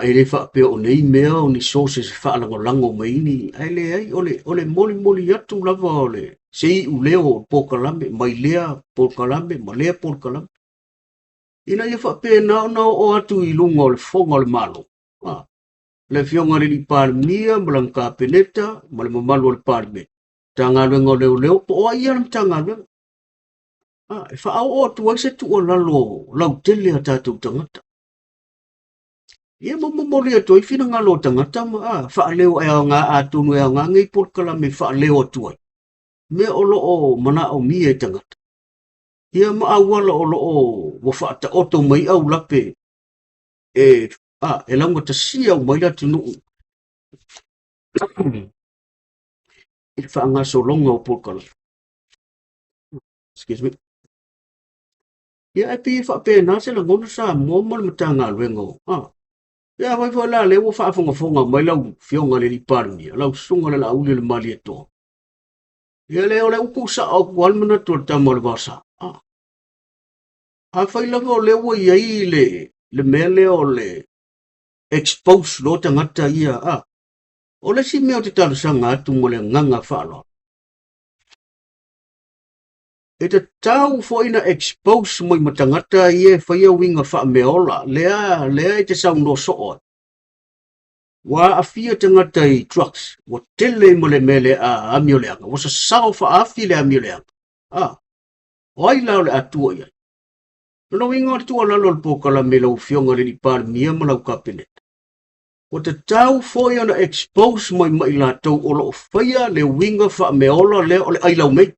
e le faapea o nei mea o ni sources e faalagolago mai ni, ae leai, o le, o le molimoli atu lava o le se iuleo o le polokalame mai lea polokalame ma lea polokalame, ina ia faapena ona oo atu i luga o le fofoga o le Malo, le Afioga i le Alii Palemia ma lana Kapeneta ma le mamalu o le Palemene, Matagaluega o Leoleo po o ai ia le Matagaluega, e faaoo atu ai se tuualalo lautele a tatou tagata. Ia ma momoli atu ai finagalo o tagata ma a, faaleo e aoga atonu e aoga nei polokalame e faaleo atu ai mea o lo o manaomia e tagata. Ia ma auala o lo o ua faataoto mai aulape e, a, e laugatasia uma ai le atunuu i le faagasologa o polokalame. Excuse me. Ia e pei e faapena se lagona Samoa ma le Matagaluega o, a. Ia afai foi la lea ua faafogafoga mai lau Afioga i le Alii Palemia, lau Susuga i le Laauli o le Malietoa, ia lea o lea ua tuusao atu lava le manatu o le tama o le Vaosa. A. Afai lava o lea ua i ai le, le mea lea o le expose loa tagata ia, a. O le isi mea ou te talosaga atu ma le agaga faaaloalo, E tatau foi na expose mai ma tagata ia e faia uiga faameaola, lea, lea e te saunoa soo ai. Ua aafia tagata i drugs, ua tele ma le mea lea a amioleaga, ua sasao faaafi le amioleaga. A, o ai la o le a tua i ai? Lona uiga o le tuualalo o le polokalame i lau Afioga i le Alii Palemia ma lau Kapeneta, ua tatau foi ona expose mai ma i latou o lo o faia le uiga faameaola lea o le ai laumei.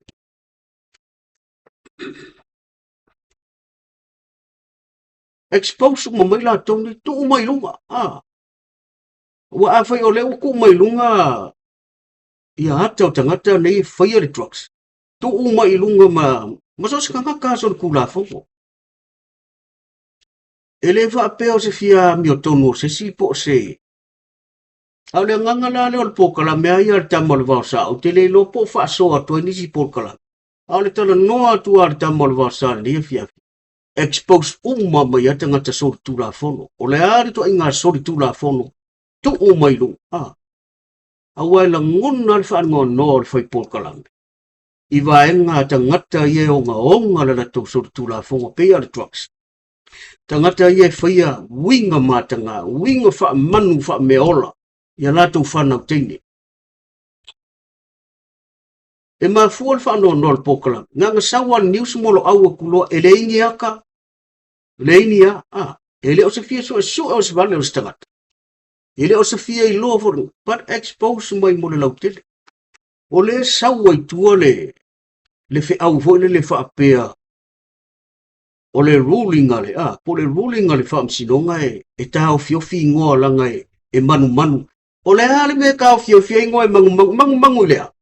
Expose uma mai latou nei, tuu mai luga. Ah. Ua afai o lea ua tuu mai luga ia ata o tagata nei e faia le drugs. Tuu mai luga ma, ma so o se tagata a solitulafono. E le faapea o se fia amiotonu o se isi po o se... A o le agaga la lea o le polokalame lava ia a le tama o le vaosa, ou te le iloa po o faasoa atu ai nisi polokalame. A o le talanoa atu lava a le tama o le vaosa i lenei afiafi, expose uma mai lava tagata solitulafono. O le a le ituaiga solitulafono, tuu mai i luga. A, aua e lagona le faanoanoa o le fai polokalame i vaega a tagata ia e ogaoga le latou solitulafono pei lava o le drugs. Tagata ia e faia uiga mataga, uiga faamanu faameaola i a latou fanau teine. E mafua le faanoanoa o le polokalame. Na ona sau lava le news moloau atu loa, e leai ni ata, leai ni a, a, e le o se fia suesue o se vale o se tagata. E le o se fia iloa foi, but expose mai mo le lautele. O lea e sau ai tua le, le feau foi lele faapea, o le ruling a le, a, po o le ruling a le Faamasinoga e, e taofiofi igoa leaga e, e manumanu. O le a le mea e taofiofi ai igoa e manumanu? Manumanu i le a?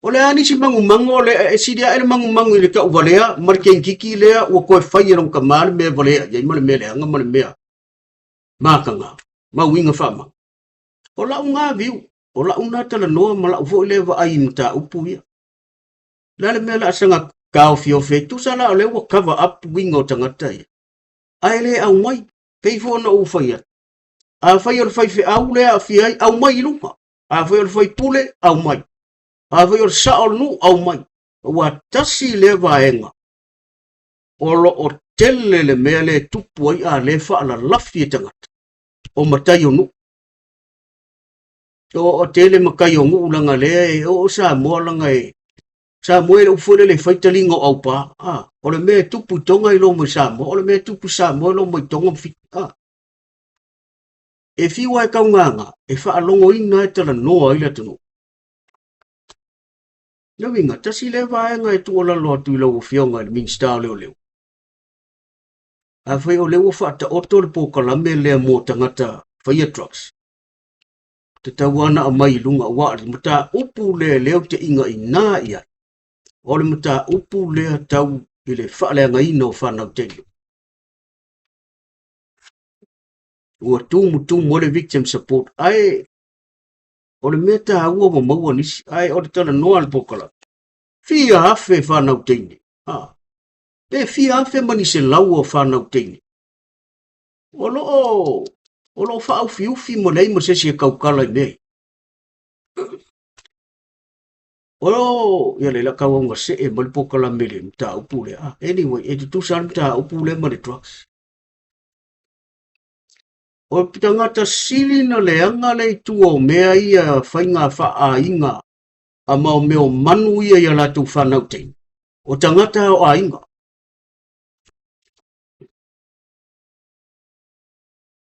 O le a nisi magumagu o le e sili ae le magumagu i le tauvalea ma le kenkiki lea ua toe fai e lona tama le mea e valea i ai ma le mea leaga ma le mea mataga ma uiga faamaga. O lau na viu, o lau na talanoa ma lau foi lea vaai i mataupu ia. O le a le mea o le a saga taofiofi ai? Tusa la o lea ua cover up uiga o tagata ia, ae le aumai. Pei foi ona ou fai atu, afai o le faifeau lea e aafia ai, aumai i luga. Afai o le faipule, aumai. Afai o le sao o le nuu, aumai. Aua tasi lea vaega o lo o tele le mea lea e tupu ai a le faalalafi e tagata, o matai o nuu. O tele matai o nuu leaga lea e oo Samoa leaga e Samoa e le upu foi lele e fai taliga o aupa. Ah, o le mea e tupu i Tonga i lo mai Samoa, o le mea e tupu i Samoa i lo mai Tonga ma Fiti. Ah. E fiu ai kaugaga e faalogoina ai talanoa ai le atunuu. Le uiga, tasi lea vaega e tuualalo atu i lau Afioga i le Minisita o Leoleo. Afai o lea ua faataoto le polokalame lea mo tagata faia drugs, tatau lava ona aumai i luga, aua o le mataupu lea lea ou te igaina i ai, o le mataupu lea tau i le faaleagaina o fanau teine. Ua tumutumu ai le victim support, ae o le mea taua ua maua nisi, ae o le talanoa a le polokalame, fia afe fanau teine, ha, pe fia afe ma ni selau o fanau teine, o lo o, o lo o faaufiufi ma leai ma se isi e tautala i mea ia. O, ia le la tau see mai le polokalame i le mataupu lea. Ah, anyway, e tutusa le mataupu lea ma le drugs. O le tagata sili na leaga le i tua o mea ia faiga faaaiga a ma o mea o manu ia i a latou fanau teine. O tagata o aiga.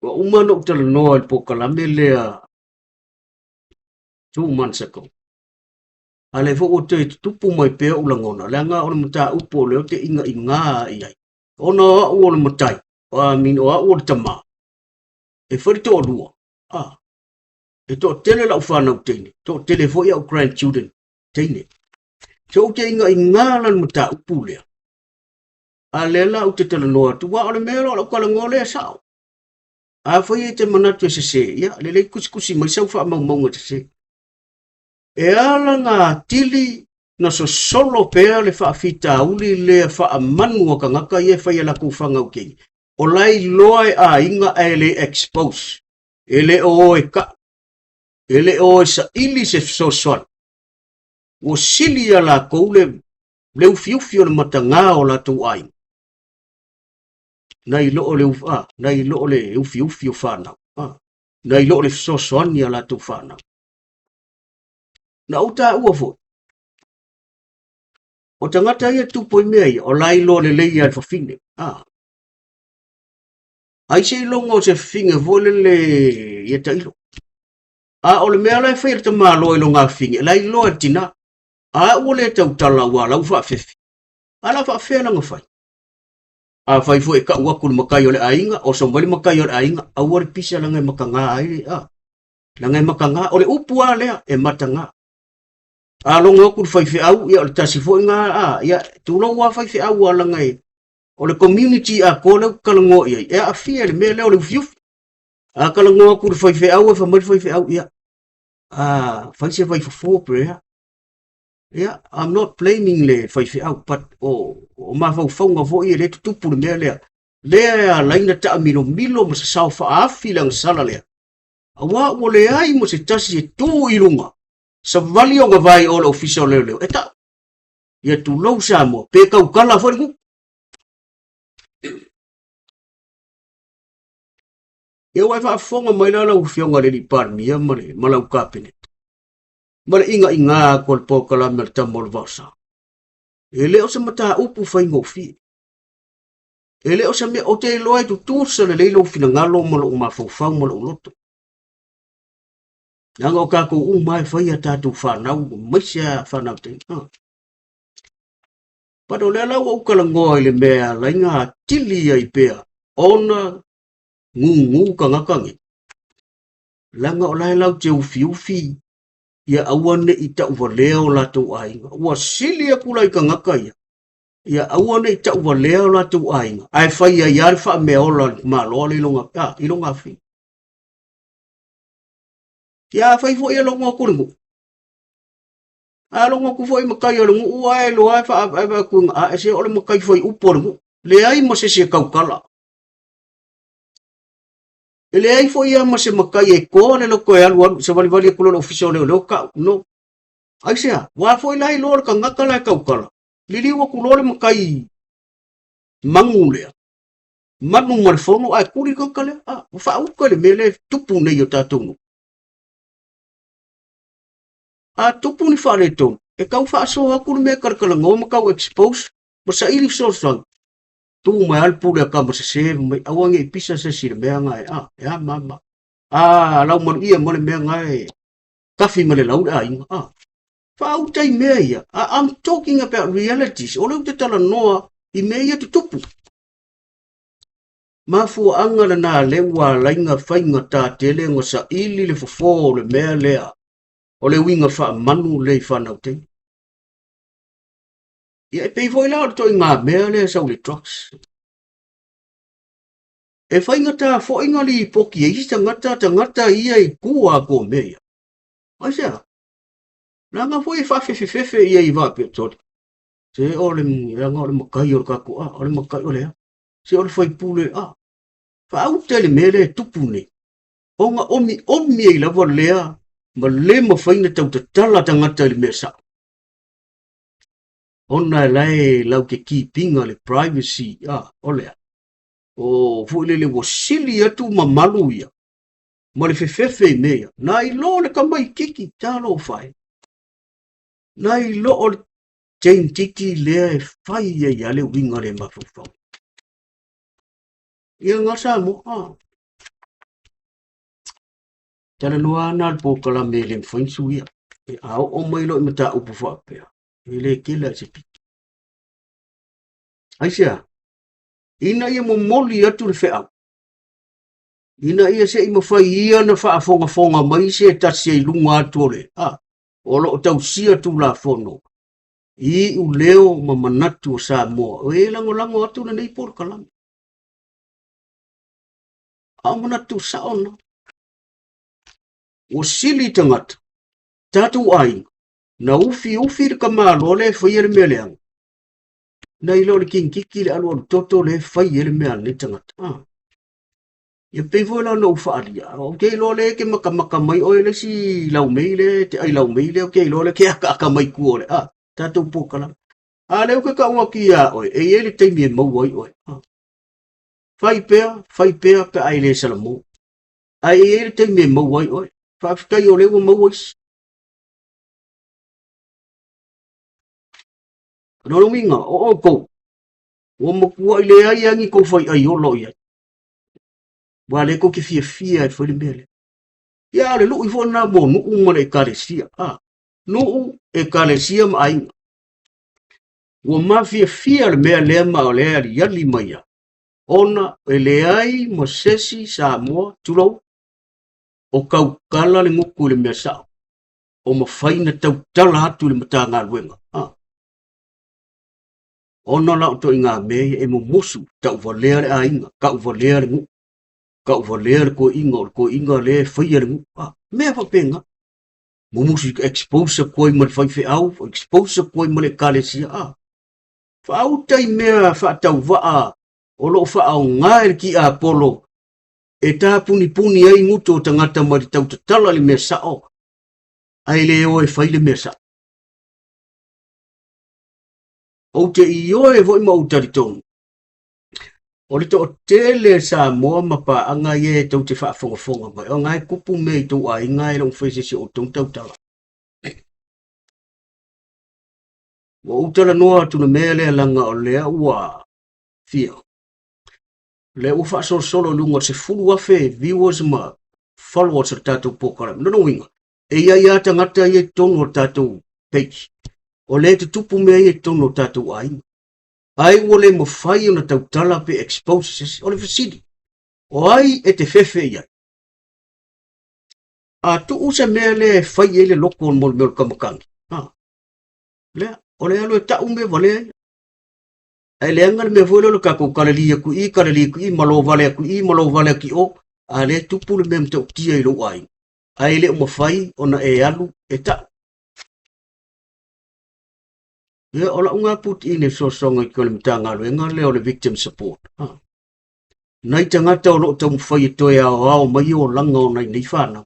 Ua uma ona ou talanoa i le polokalame lea 2 months ago. A lea foi ua toe tutupu mai pea ou lagona, leaga o le mataupu o lea ou te igaigā i ai. Ona o au o le matai, I mean, o au o le tamā, e fai le toalua, ah, e toatele lau fanau teine, toatele foi au grandchildren teine. So ou te igaigā la le mataupu lea. A lea la ou te talanoa atu, aua o le mea o lau talanoa lea e sao. Afai e te manatu e sese, ia, lelei kusikusi mai sau faamaumauga sese. E ala ngā atili na sosolo pea le faafitauli lea faamanu a tagata ia e fai a latou fanau keiki. O la e iloa e aiga ae le expose. E le o o e ka'u. E le o e saili se fesoasoani. Ua sili iā latou le le ufiufi o le matagā o latou aiga nai lo o le a, nai lo o le ufiufi o fanau, a, nai lo o le fesoasoani a latou fanau. Na ou taua foi, o tagata ia tupu i mea ia, o la iloa lelei ia le fafine, a. Ai se iloga o se fafine foi lele ia tailo. A o le mea la e fai e le tamaloa i lona afine, la iloa e le tinā. A ua le tautala aua la ua faafefe. A la faafefea lana fai? Afai foi e kau atu le matai o le aiga, oso mai le matai o le aiga, aua le pisa leaga e mataga ai le, a, leaga e mataga, o le upu lava lea, e mataga. A logo atu le faifeau, ia o le tasi foi lena, a, ia, tulou lava faifeau a leaga e, o le community atoa lea ou te talanoa i ai, e aafia i le mea lea o le ufiufi. A talanoa atu i le faifeau, e fai mai le faifeau, ia, a, fai se vaifofo pe a. Ia, I'm not blaming le faifeau, but o, o mafaufauga foi e le tutupu le mea lea. Lea e ala ai ona taamilomilo ma sasao faaafi le agasala lea. Aua ua leai ma se tasi e tu i luga, savali ona vae i o le ofisa o leoleo, e tau. Ia tulou Samoa, pe tautala foi le nuu. Ia ua e faafofoga mai la lau Afioga i le Alii Palemia ma le ma lau Kapeneta, ma le igaigā atu o le polokalame a le Tama o le Vaosa. E le o se mataupu faigofie. E le o se mea, ou te iloa e tutusa lelei lou finagalo ma lou mafaufau ma lou loto. Leaga o tatou uma e fai a tatou fanau, aemaise a fanau teine. Ha. But o lea la ua ou talanoa i le mea e ala ai ona atili ai pea ona gūgū tagata nei. Leaga o la e latou te ufiufi Ia aua ne i tauvalea o latou aiga. Ua sili atu la i tagata ia, ia aua ne i tauvalea o latou aiga, ae fai ai lava le faameaola a le tamaloa lea i lona, a, i lona afio. Ia afai foi e logo atu le nuu, a logo atu foi matai o le nuu ae iloa e faa atu a se o le matai fai upu o le nuu. Leai ma se isi e tautala. E leai foi lava ma se matai e toa le loto e alu alu savalivali atu loa i le ofisa o leoleo tau. No. Aisea? Ua foi la iloa le tagata la e tautala. Liliu atu loa le matai manu lea. Manu ma le fono ae tuli le tagata lea. Ah, ua faauta le mea lea e tupu nei i o tatou nuu. A tupu ni faaletonu, e tau faasoa atu le mea e talatalanoa ma tau expose ma saili fesoasoani. Tu mai lava le pule a tama sese mai, aua ne i pisa se isi i le mea na e, a, e a mama. A, lau manuia ma le mea na e tafi ma le lau le aiga, a. Faauta i mea ia. I'm talking about realities. O lea ou te talanoa i mea ia tutupu. Mafuaaga lena lea ua ala ai ona faigata tele ona saili le fofo o le mea lea o le uiga faamanu lea i fanau teine. Ia e pei foi la o le ituaiga mea lea e sau i le drugs. E faigata foi ona lipoti e isi tagata, tagata ia i tua atu o mea ia. Aisea? Leaga foi e faafefefefe ia i faapea, sole, se o le, leaga o le matai o le tatou, a, o le matai o le a? Se o le faipule, a, faauta i le mea lea e tupu nei, ona omiomi ai lava lea ma le mafai ona tau tatala tagata i le mea sao. Ona e la e lau te keep ina le privacy, a, o le a? O foi lele ua sili atu mamalu ia ma le fefefe i mea ia. Na iloa le tamaititi, talofa e. Na iloa le tamaititi lea e fai ai lava le uiga le mafaufau. Ia ngā Samoa, ah. Talanoa ana le polokalame e le mafai ona suia. E a oo mai loa i mataupu faapea, e le tele lava se pito. Aisea? Ina ia momoli atu le feau, ina ia se i mafai ia ona faafogafoga mai se tasi i luga atu o le, a, o lo o tausia Tulafono i iuleo ma manatu o Samoa, e lagolago atu lenei polokalame. A o manatu sao na. Ua sili tagata, tatou aiga, na ufiufi le tamaloa lea e faia le mea leaga, nai lo le kingkiki le alualu toto lea e fai ai le mea a lenei tagata. Ah. Ia pei foi la ona ou faaalia, ou te iloa lea e te matamata mai oe le isi laumei lea, te ai laumei lea, ou te iloa lea e te akaaka mai tua o le, ah, tatou polokalame. A lea ou te tau atu iā oe, e i ai le taimi e maua ai oe. Ah. Fai pea, fai pea pe a e le salamo. Ae e i ai le taimi e maua ai oe. Faafetai o lea ua maua isi. O lona uiga, o outou, ua matuai leai lava ni tou faiai ola o i ai. Aua o lea tou te fiafia e fai le mea lea. Ia, a o le lui foi lena mo nuu ma le ekalesia. A, nuu, ekalesia ma aiga. Ua mafiafia le mea lea ma o lea e aliali mai ai, ona e leai ma se isi Samoa, tulou, o tautala le gutu i le mea sao, o mafai ona tautala atu i le Matagaluega. A, ona la o ituaiga mea ia e mumusu, tauvalea le aiga, tauvalea le nuu, tauvalea le toeaina, o le toeaina lea e faia le nuu, a, mea faapena. Mumusu i expose atu ai ma le faifeau, expose atu ai ma le ekalesia, a. Faauta i mea faatauvaa o lo o faaaoga e le tiapolo e tapunipuni ai gutu o tagata mai le tautatala i le mea sao, ae le o e fai le mea sao. Ou te ioe foi ma ou talitonu, o le toatele Samoa ma paaga ia e tou te faafogafoga mai, o na e tupu mea i tou aiga e le o mafai e se isi o outou ona tautala. Ua ou talanoa atu i le mea lea leaga o lea ua fia, lea ua faasolosolo i luga o le 10,000 viewers ma followers o le tatou polokalame. Lona uiga, e i ai lava tagata ia i totonu o le tatou page, o lea e tutupu mea ia i totonu o tatou aiga. Ai ua le mafai ona tautala pe expose se isi. O le fesili, o ai e te fefe i ai? A tuu se mea lea e fai ai le loko mo le mea o le kamakagi, a, lea, o le alu e tau mea valea ia. Ae leaga le mea foi lea o le tatou kalali atu i i, kalali atu i i, malo vale atu i i, malo vale atu i o, a lea e tupu le mea matautia i lou aiga, ae le o mafai ona e alu e tau. Ia, o lau lena putiina i fesoasoani atu a le Matagaluega lea o le Victim Support. Ha. Nai tagata o lo o taumafai e toe aoao mai olaga o nai nei fanau.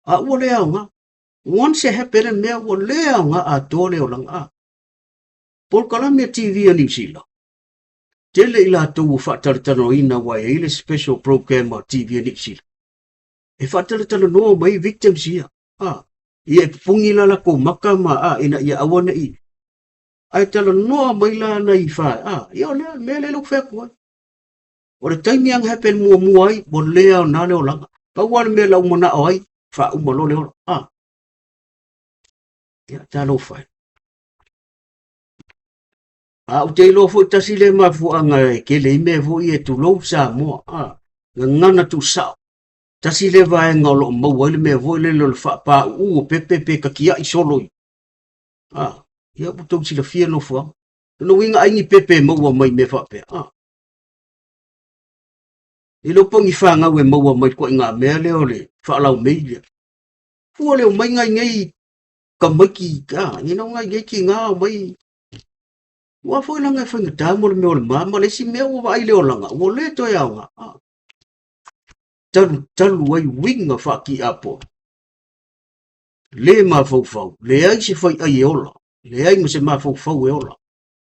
A ua le aoga. Once e happen le mea, ua le aoga atoa le olaga. A. Polokalame a TV a Niu Sila. Tele i latou ua faatalatalanoaina aua e i ai le special program a TV a Niu Sila. E faatalatalanoa mai victims ia. A. Ia e pupungi la lakou maka ma a ina ia aua ne i ae talanoa mai la nai fa a ia o lea mea lea ua fai atu ai. O le taimi ang happen muamua ai ua le aoga le olaga. Pau lava le mea lau manao ai faauma loa le ola. A. Ia talofa e. A ou te iloa foi tasi lea mafuaaga e tele ai mea foi ia tulou Samoa. A. Gagana tuusao. Tasi lea vaega o lo o maua ai le mea foi lele o le faapāuu o pepe pe tatiai solo i. A, ia ua tou silafia nofoaga. Lona uiga ai ni pepe e maua mai mea faapea. A. E le o po ni fanau e maua mai ituaiga mea lea o le faalaumei lea. Fua le omai nai nei tamaiti, a, you know, nai nei tiga omai. Ua foi laga e faigata mo le mea o le ma, ma le isi mea ua vaai le olaga, ua le toe aoga. A. Talutalu ai uiga faatiapoa. Le mafaufau, leai se fai'ai e ola, leai ma se mafaufau e ola.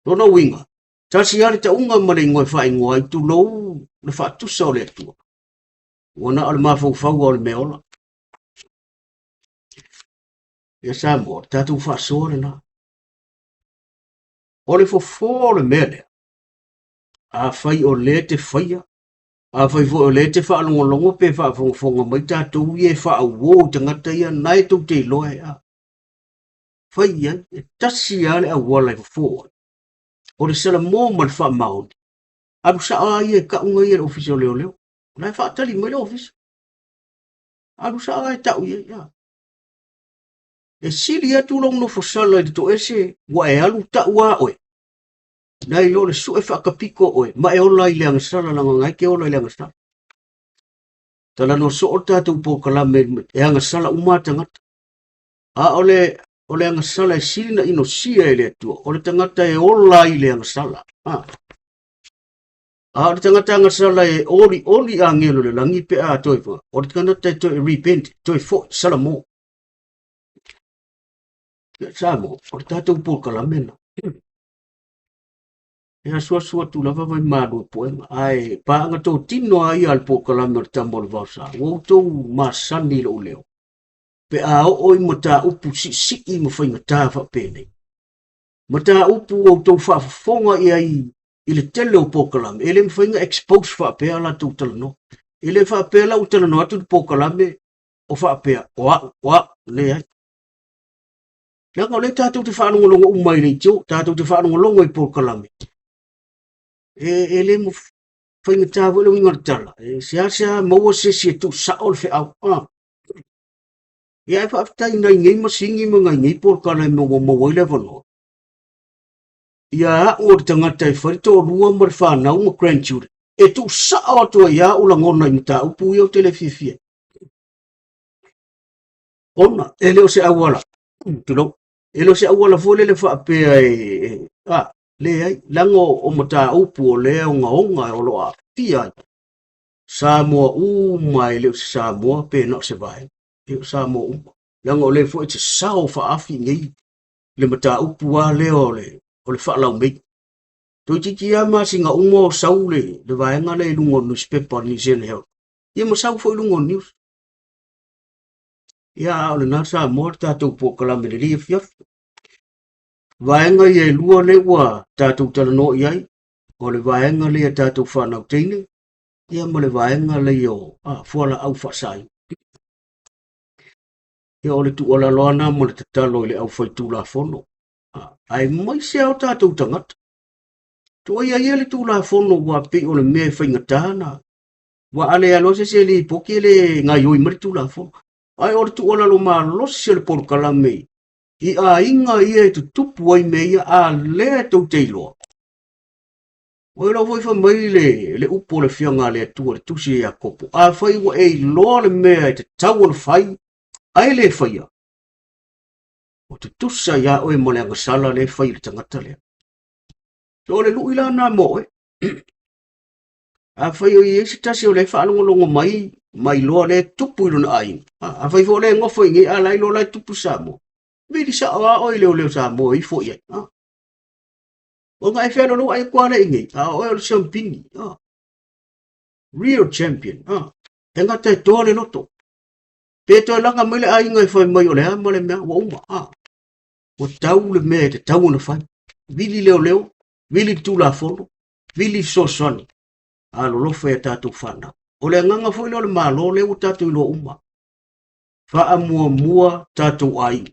Lona uiga, tasi lava le tauga ma le igoa e faaigoa ai, tulou le faatusa o le Atua. Ua na o le mafaufau lava o le mea ola. Ia Samoa, le tatou faasoa lena. O le fofo o le mea lea, afai o lea e te faia, Afai foi o lea e te faalogologo pe faafogafoga mai tatou ia e faauo i tagata ia na e tou te iloa e a. Fai i ai, e tasi lava le auala e fofo ai. O le salamo ma le faamaoni, alu sao lava ia e tau ia i le ofisa o leoleo. O la e faatali mai le ofisa. Alu sao lava e tau i ai. A. E sili atu lou nofo sala i le toese ua e alu tau lava oe. Nai lo le sue faakapiko oe, ma e ola i le agasala, laga na e te ola i le agasala. Talanoa soo le tatou polokalame e agasala uma lava tagata. A o le, o le agasala e sili na inosia e le Atua, o le tagata e ola i le agasala. A, a o le tagata agasala e oli oli agelo le lagi pe a toe fa, o le tagata e toe repent, toe foi, salamo. Samoa, o le tatou polokalame na. E asuasu atu lava vaimalu e puega, ae paaga totino lava ia a le polokalame o le Tama o le Vaosa. Ua outou masani i lou leo, pe a oo i mataupu siisii ma faigata faapenei. Mataupu ua outou faafofoga i ai i le tele o polokalame, e le mafai ona expose faapea latou talanoa. E le faapea la ua talanoa atu le polokalame o faapea, o au, o au, leai. Leaga o lea tatou te faalogologo uma i leitio, tatou te faalogologo i polokalame. E, e le mo faigata foi le uiga o le tala. E seasea maua se isi e tuusao le feau. Ah. Ia e faafetai nai nei masini ma nai nei polokalame ua maua ai le avanoa. Ia au o le tagata e fai le toalua ma le fanau ma grandchildren. E tuusao atu ai au lagona i mataupu ia ou te le fiafia. Ona e le o se auala, tulou, e le o se auala foi lele faapea e, e a, leai, leaga o mataupu o lea ogaoga o lo o aafia ai Samoa uma e le o se Samoa pe na o se vaega, e o Samoa uma. Leaga o lea foi e te sao faaafi nei le mataupu lava lea o le, o le faalaumei. Toeitiiti lava masina uma o sau le, le vaega lea i luga o newspaper o le New Zealand Herald. Ia ma sau foi i luga o news. Ia, a o lena Samoa le tatou polokalame lelei afiafi. Vaega ia e lua lea ua tatou talanoa i ai, o le vaega lea tatou fanau teine, ia ma le vaega lea o a, fualaau faasaina. Ia o le tuualalo lava lena ma le tatalo i le aufaitulafono, aemaise lava o tatou tagata. Tuuaia ia le Tulafono ua pei o le mea e faigata na Ua a le aloa se isi e lipoti e le gaioi mai le Tulafono. Ae o le tuualalo malosi o le polokalame i aiga ia e tutupu ai mea ia, a lea e tou te iloa. Ua iloa foi fai mai le upu o le Afioga a le Atua i le tusi a Iakopo, afai ua e iloa le mea e tatau ona fai, ae le faia, ua tutusa iā oe ma le agasala lea e fai e le tagata lea. So o le lui la na mo oe. Afai o i ai se tasi o lea e faalogologo mai ma iloa lea e tupu i lona aiga, afai foi o lea e nofo i inei a la e iloa la e tupu i Samoa, vili sao lava oe i leoleo Samoa e ifo i ai. Ona e fealoloa ai atu lea i inei, a o oe o le siampini. Real champion. Tagata e toa le loto. Pe toe laga mai le aiga e fai mai o le a ma le mea, ua uma. Ua tau le mea e tatau ona fai. Vili leoleo, vili le Tulafono, vili fesoasoani, alolofa i a tatou fanau. O le agaga foi lea o le Malo lea ua tatou iloa uma. Faamuamua tatou aiga.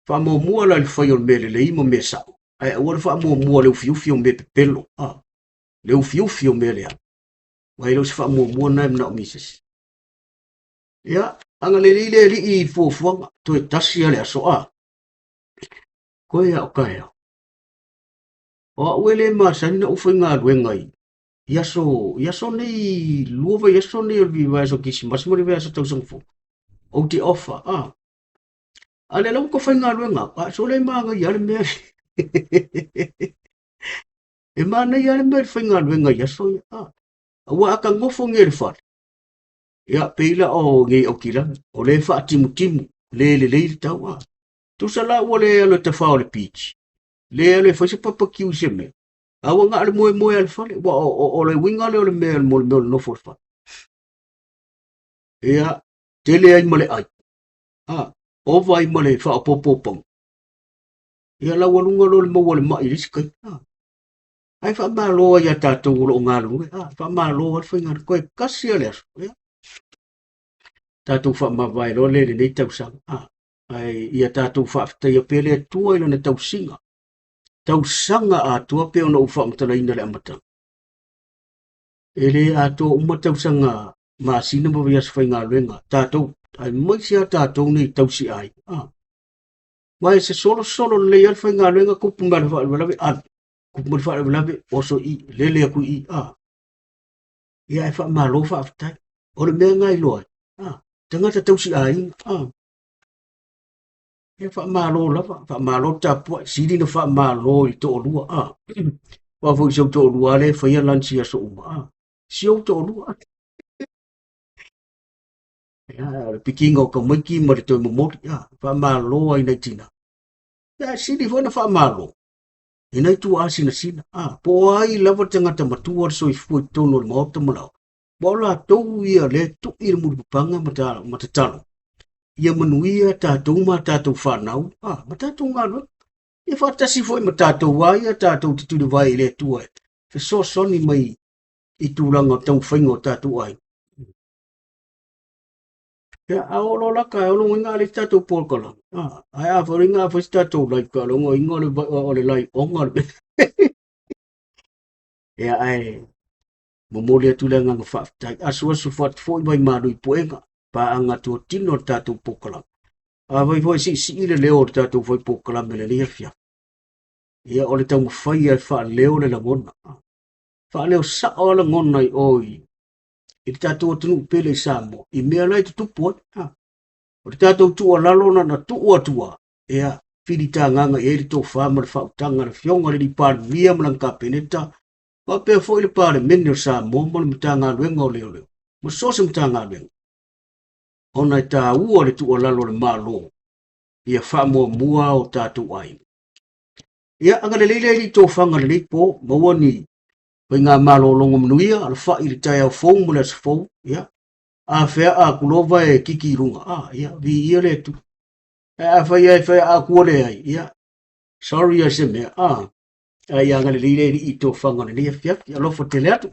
Faamuamua la i le fai o le mea lelei ma mea sao, ae aua le faamuamua le ufiufi o mea pepelo, le ufiufi o mea leaga. Aua e le o se faamuamua lena e manaomia e se isi. Ia, agalelei le Alii i fuafuaga, toe tasi lava le aso, a. Koe a o taeao. O au e le masani na ou faigaluega i, i aso, i aso nei, lua vaiaso nei o le vaiaso Kerisimasi ma le vaiaso tausaga fou. Ou te ofa, a. A lea la ua faigaluega aku, a sole e manaia lava le mea. E manaia lava le mea i le faigaluega i aso ia, a. Aua a ta nofo nei i le fale, ia pei la o nei Aukilani, o lea e faatimutimu, le lelei le tau, a. Tusa la ua le alu e tafao i le beach, le alu e fai se papakiu i se mea, a ua na o le moemoe lava i le fale, aua o le uiga lea o le mea mo le mea o le nofo i le fale. Ia, tele ai ma le ai, a, ova ai ma le faaopoopo o pauna. Ia laualuga loa le maua o le mai i le isi taimi. A, ae faamalo ai ia tatou o lo o galulue, a, faamalo lava le faigaluega, toe tasi lava le aso. Ia, tatou faamavae loa lea i lenei tausaga. A, ae ia tatou faafetaia pea le Atua i lana tausiga, tausaga atoa pei ona ou faamatalaina i le amataga. E le atoa uma tausaga masina ma vaiaso faigaluega tatou, aemaise lava tatou nei tausi aiga. Ah. Ma e se solosolo lelei lava le faigaluega, tupu mai le faalavelave, alu, tupu mai le faalavelave, oso i, lele atu i i. Ah. Ia ae faamalo faafetai. O le mea lena e iloa ai, ah, tagata tausi aiga. Ah. Ia faamalo lava, faamalo le tapuai, sili na faamalo i toalua. Ah. Aua foi si ou toalua lea e faia lunch i aso uma. Ah. Si ou toalua. Ia, o le pikiina o tamaiti ma le toe momoli. Ah, faamalo ai nai tina. Ia, sili foi na faamalo i nai tuaa sinasina. Ah, po o ai lava le tagata matua le soifua i totonu o le maota ma lao. Aua o latou ia lea e tui i le mulipapaga ma tatalo ia manuia tatou ma tatou fanau, ah, ma tatou galuega. Ia faatasi foi ma tatou a ia tatou te tulivae i le Atua e fesoasoani mai i tulaga o taumafaiga o tatou aiga. Ia, a oo loa la taeao lona uiga a leai se tatou polokalame. Ah, ae a fai lona uiga a fai se tatou live taeao lona uiga o le laioga le mea. Ia, ae momoli atu le agaga faafetai. Asuasu foi mai malu i puega, paaga tuatino o le tatou polokalame. Afai foi e siisii le leo o le tatou fai polokalame i lenei afiafi, ia o le taumafai e faaleo le lagona. Faaleo sao lava lagona i o i le tatou atunuu pele i Samoa, i mea la e tutupu ai. O le tatou tuualalo na tuu atu lava, ia filitagaga i ai le tofa ma le faautaga a le Afioga i le Alii Palemia ma lana Kapeneta, faapea foi le Palemene o Samoa ma le Matagaluega o Leoleo, ma so o se Matagaluega, ona e taua le tuualalo a le Malo ia faamuamua o tatou aiga. Ia, agalelei le Alii tofaga i lenei po, maua ni faigamalologa manuia, alafai i le taeao fou ma le aso fou, ia, a feaa atu loa vae e kiki i luga, a, ia, viia le Atua. Ae afai lava e feaa atu ua leai, ia, sorry lava se mea, a, ae ia agalelei le Alii i tofaga o lenei afiafi. Alofa tele atu.